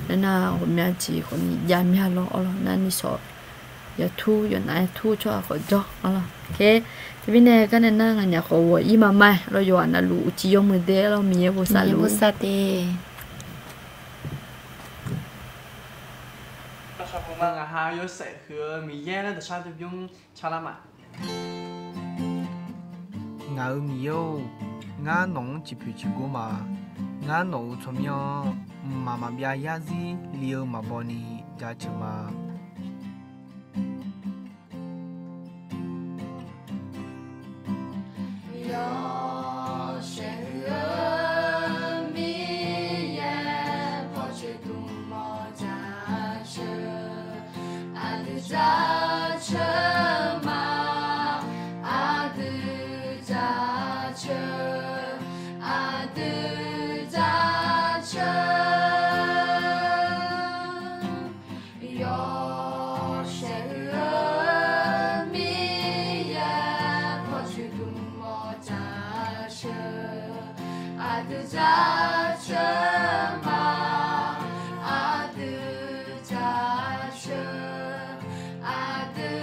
nar nar ghawqmya jeq khawfni javmya lawr. Arlawr, nar nishawq yatur yawqnaf-aer tur-eu tsawrhaq khawf jawr. Arlawr, teumirnae gar nae nar nganyaf khawf ghawq-ir ma ma-aer. Arlawr, yawqghaq navluf uqcif yawmuiq de. Arlawr, Miqyaer bosav luf-ur. Ngaq ha yawshaef huiq-eu Miqyaer laer dawqshar dui bymr calar ma. Ngaq-euq Miqyaer-or, ngar nawq-anr ciqpoeq ciqgor ma. Ngar nawq-euq tsawrmyanr-anr mqmaq maqbyav yarzir li-eu maqbaw ni jaceuq ma. Yawshaef huiq-eu Miqyaer pawqtsoeq dmq mawf jaceuq, aqdui jaceuq ma, aqdui jaceuq, aqdui jaceuq. Yawshaef huiq-eu Miqyaer pawqtsoeq dmq mawf jaceuq, aqdui jaceuq ma, aqdui jaceuq, aqdui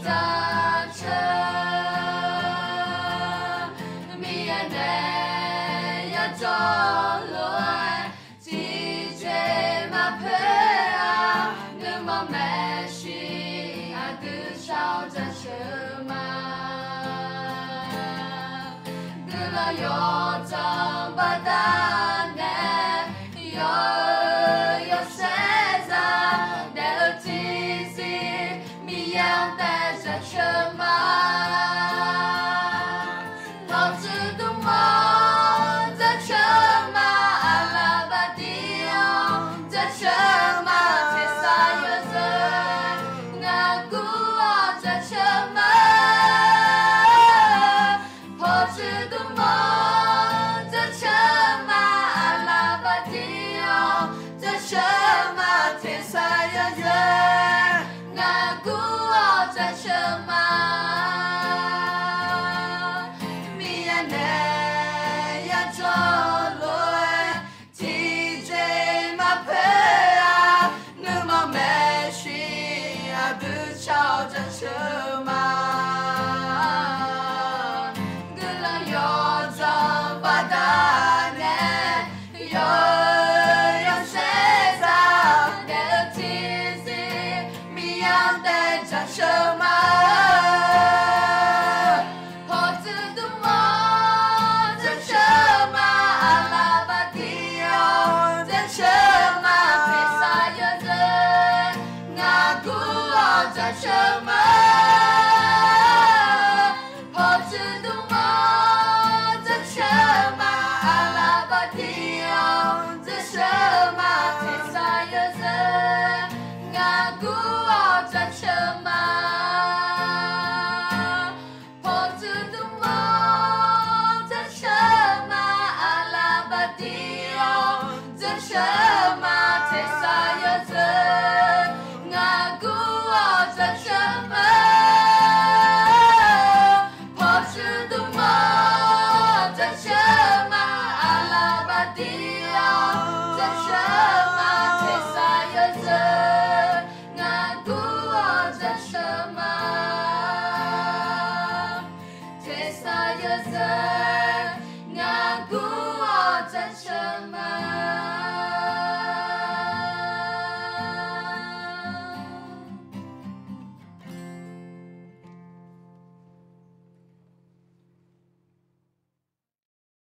jaceuq. Miqyaer nae yajawr lof-aer tiqjeq maqpoeq-a. Nuima maeqshi aqdui shar-awr jaceuq ma. Guiqlanq yawdzanq baqdanae yawr-eu yawshaef zaq daef-eu tiqzir Miqyaer-anr taef jaceuq ma. Pawqtsoeq dmq mawf jaceuq ma, aqlaf baqdir-a jaceuq ma, tersar yawzeu ngaq gur-awr jaceuq ma. Pawqtsoeq dmq mawf Yawzeu